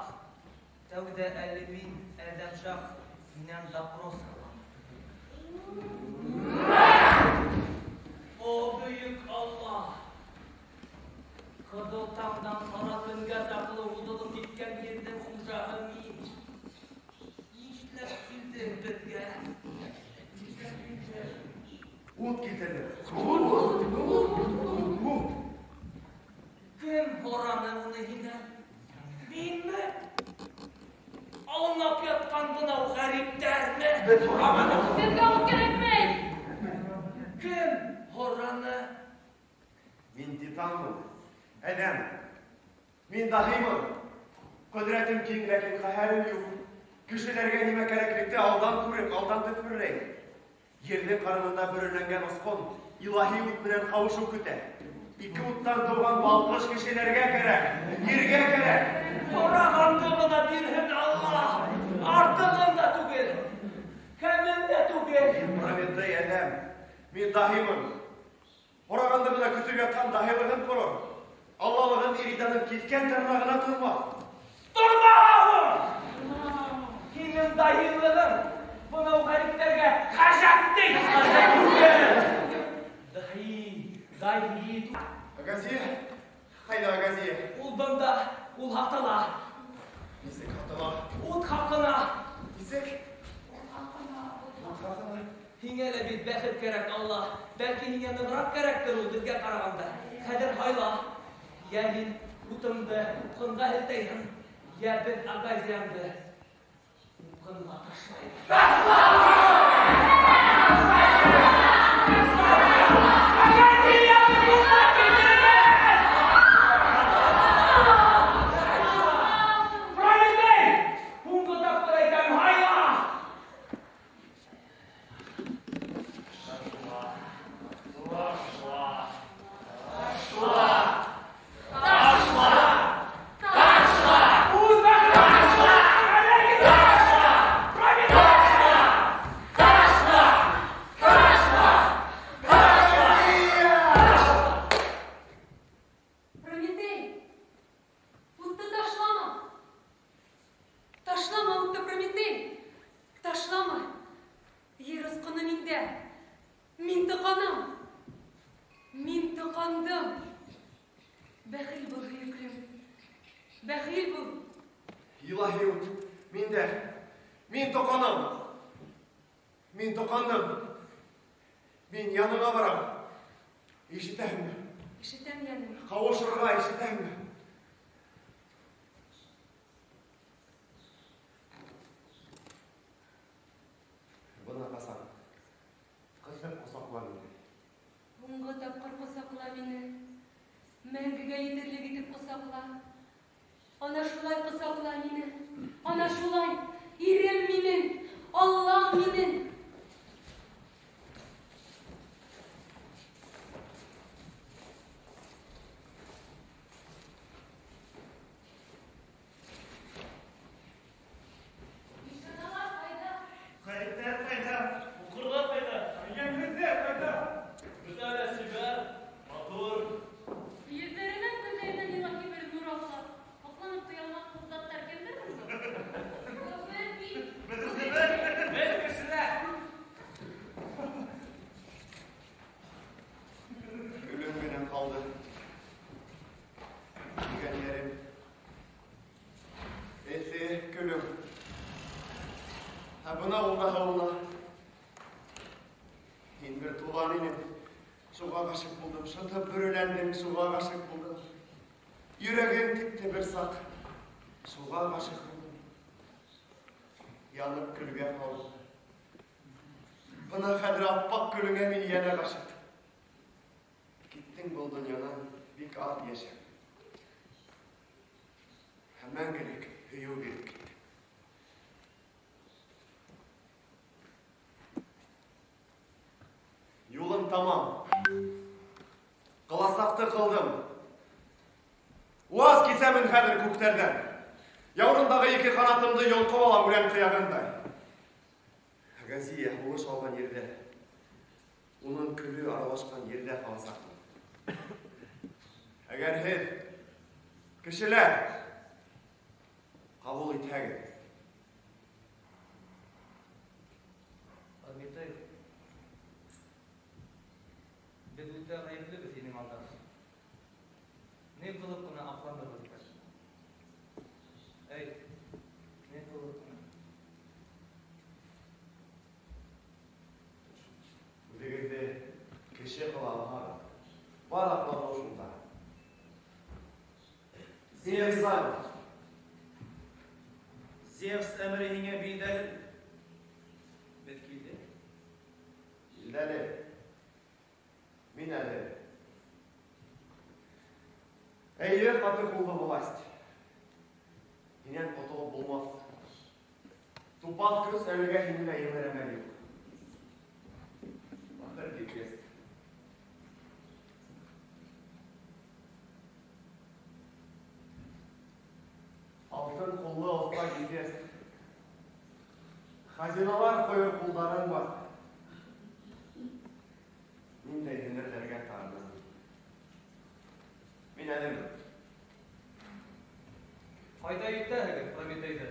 Тәүҙә әле мин, Әҙәм Шах, һинән допрос алам. О, бөйөк Алла! Ҡыҙыл таңдан ҡара төнгә саҡлы уҙылып киткән ерҙең хужаһы мин. Нишләп килдең беҙгә? Нишләп килдең? Ут килтерҙем. Ут! Ут! Кем һораны уны һинән? Минме? Аунап ятҡан бынау ғәриптәрме? Беҙ һораманыҡ. Беҙгә ут кәрәкмәй. Кем һораны? Мин титанмын, әҙәм. Мин даһимын. Ҡөҙрәтем киң, ләкин ҡәһәрем юҡ. Кешеләргә нимә кәрәклекте алдан күреп, алдан төҫмөрләйем. Ерҙең ҡарынында бөрөләнгән осҡон илаһи ут менән ҡауышыу көтә. Ике уттан тыуған балҡыш кешеләргә кәрәк, ергә кәрәк. Һорағанды ғына бирһен Алла. Артығын да түгел, кәмен дә түгел. Мин Прометей, әҙәм. Мин даһимын. Һорағанды ғына көтөп ятҡан даһилығын ҡорор. Аллалығын Эриданың киҫкән тырнағына тормаҫ. Тормаһа һуң! Һинең даһилығың бынау ғәриптәргә хәжәт ти, хәжәт түгел. Даһи, даһи. Газиә, ҡайҙа Газиә? Ул бында, ул һатыла. Нисек һатыла? Ут хаҡына. Нисек? Ут хаҡына. Ут хаҡына. Һиңә лә бит бәхет кәрәк, Алла. Бәлки һиңә нығыраҡ кәрәктер ул беҙгә ҡарағанда. Хәҙер һайла. Йә мин утымды упҡынға һелтәйһең, йә беҙ Агазиянды упҡынға ташлайбыҙ. Прометей! Һуңғы тапҡыр әйтәм, һайла! Үҙ бәхетеңде ташлаа! Прометей! Прометей! Утты ташлама! Ташлама утты, Прометей! Ташлама! Ер осҡоно миндә. Мин тоҡанам. Мин тоҡандым. Бәхил бул, һөйөклөм. Бәхил бул. Илаһи ут, мин дә, мин тоҡанам. Мин тоҡандым. Мин яныңа барам. Ишетәһеңме? Ишетәм, йәнем. Ҡауышырға ишетәһеңме? Бына ҡасан. Ҡыҫып ҡосаҡла мине. Һуңғы тапҡыр ҡосаҡла мине. Мәңгегә етерлек итеп ҡосаҡла. Ана шулай ҡосаҡла мине. Ана шулай. Ирем минең, Аллам минең. Нишаналар ҡайҙа? Ғәриптәр ҡайҙа? Уҡырҙар ҡайҙа? Йәмһеҙҙәр ҡайҙа? Бөтә лә сибәр, матур. Йөҙҙәренән, күҙҙәренән илаһи бер нур аға. Һоҡланып туя алмаҫ был заттар кемдәр һуң? Беҙ бит. Беҙ үҙебеҙ. Беҙ кешеләр. Көлөм генә ҡалды. Тигән ерем. Эҫе көлөм. Ә бына ул да һыуына. Һин бер туған инең. Шуға ғашиҡ булдым. Шытып бөрөләндең, шуға ғашиҡ булдым. Йөрәгем типте бер саҡ. Шуға ғашиҡ булдым. Янып көлгә ҡалдым. Бына хәҙер аппаҡ көлөңә мин йәнә ғашиҡ. Киттең был донъянан бик аҙ йәшәп. Һәм мәңгелек һөйөү биреп киттең. Юлым тамам. Ҡыласаҡты ҡылдым. Ваз кисәмен хәҙер күктәрҙән. Яурындағы ике ҡанатымды йолҡоп алам үлән ҡыяғындай. Ғәзиә һулыш алған ерҙә, уның көлө аралашҡан ерҙә ҡаласаҡмын. Әгәр һеҙ, кешеләр, ҡабул итһәгеҙ. Прометей, беҙ үтә ғәйеплебеҙ һинең алда. Ни ҡылып ҡына аҡланырбыҙ икән? Әйт, ни ҡылып ҡына? Үҙегеҙҙе кеше ҡыла алмағыҙ. Бар аҡланыу шунда. Зевс занят. Зевс әмере һиңә билдәле. Беҙ килдек. Билдәле. Мин әле. Эйе, ҡаты ҡуллы власть. Һинән ҡотолоп булмаҫ. Тупаҫ көс әлегә һине лә еңер әмәл юҡ. Бахыр Гефест. Алтын ҡуллы оҫта Гефест. Хазиналар ҡойор ҡулдарың бар. Ниндәй һөнәрҙәргә тарынасың? Мин әҙермен. Ҡайҙа итәһегеҙ Прометейҙы?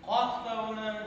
Ҡаҫ тауының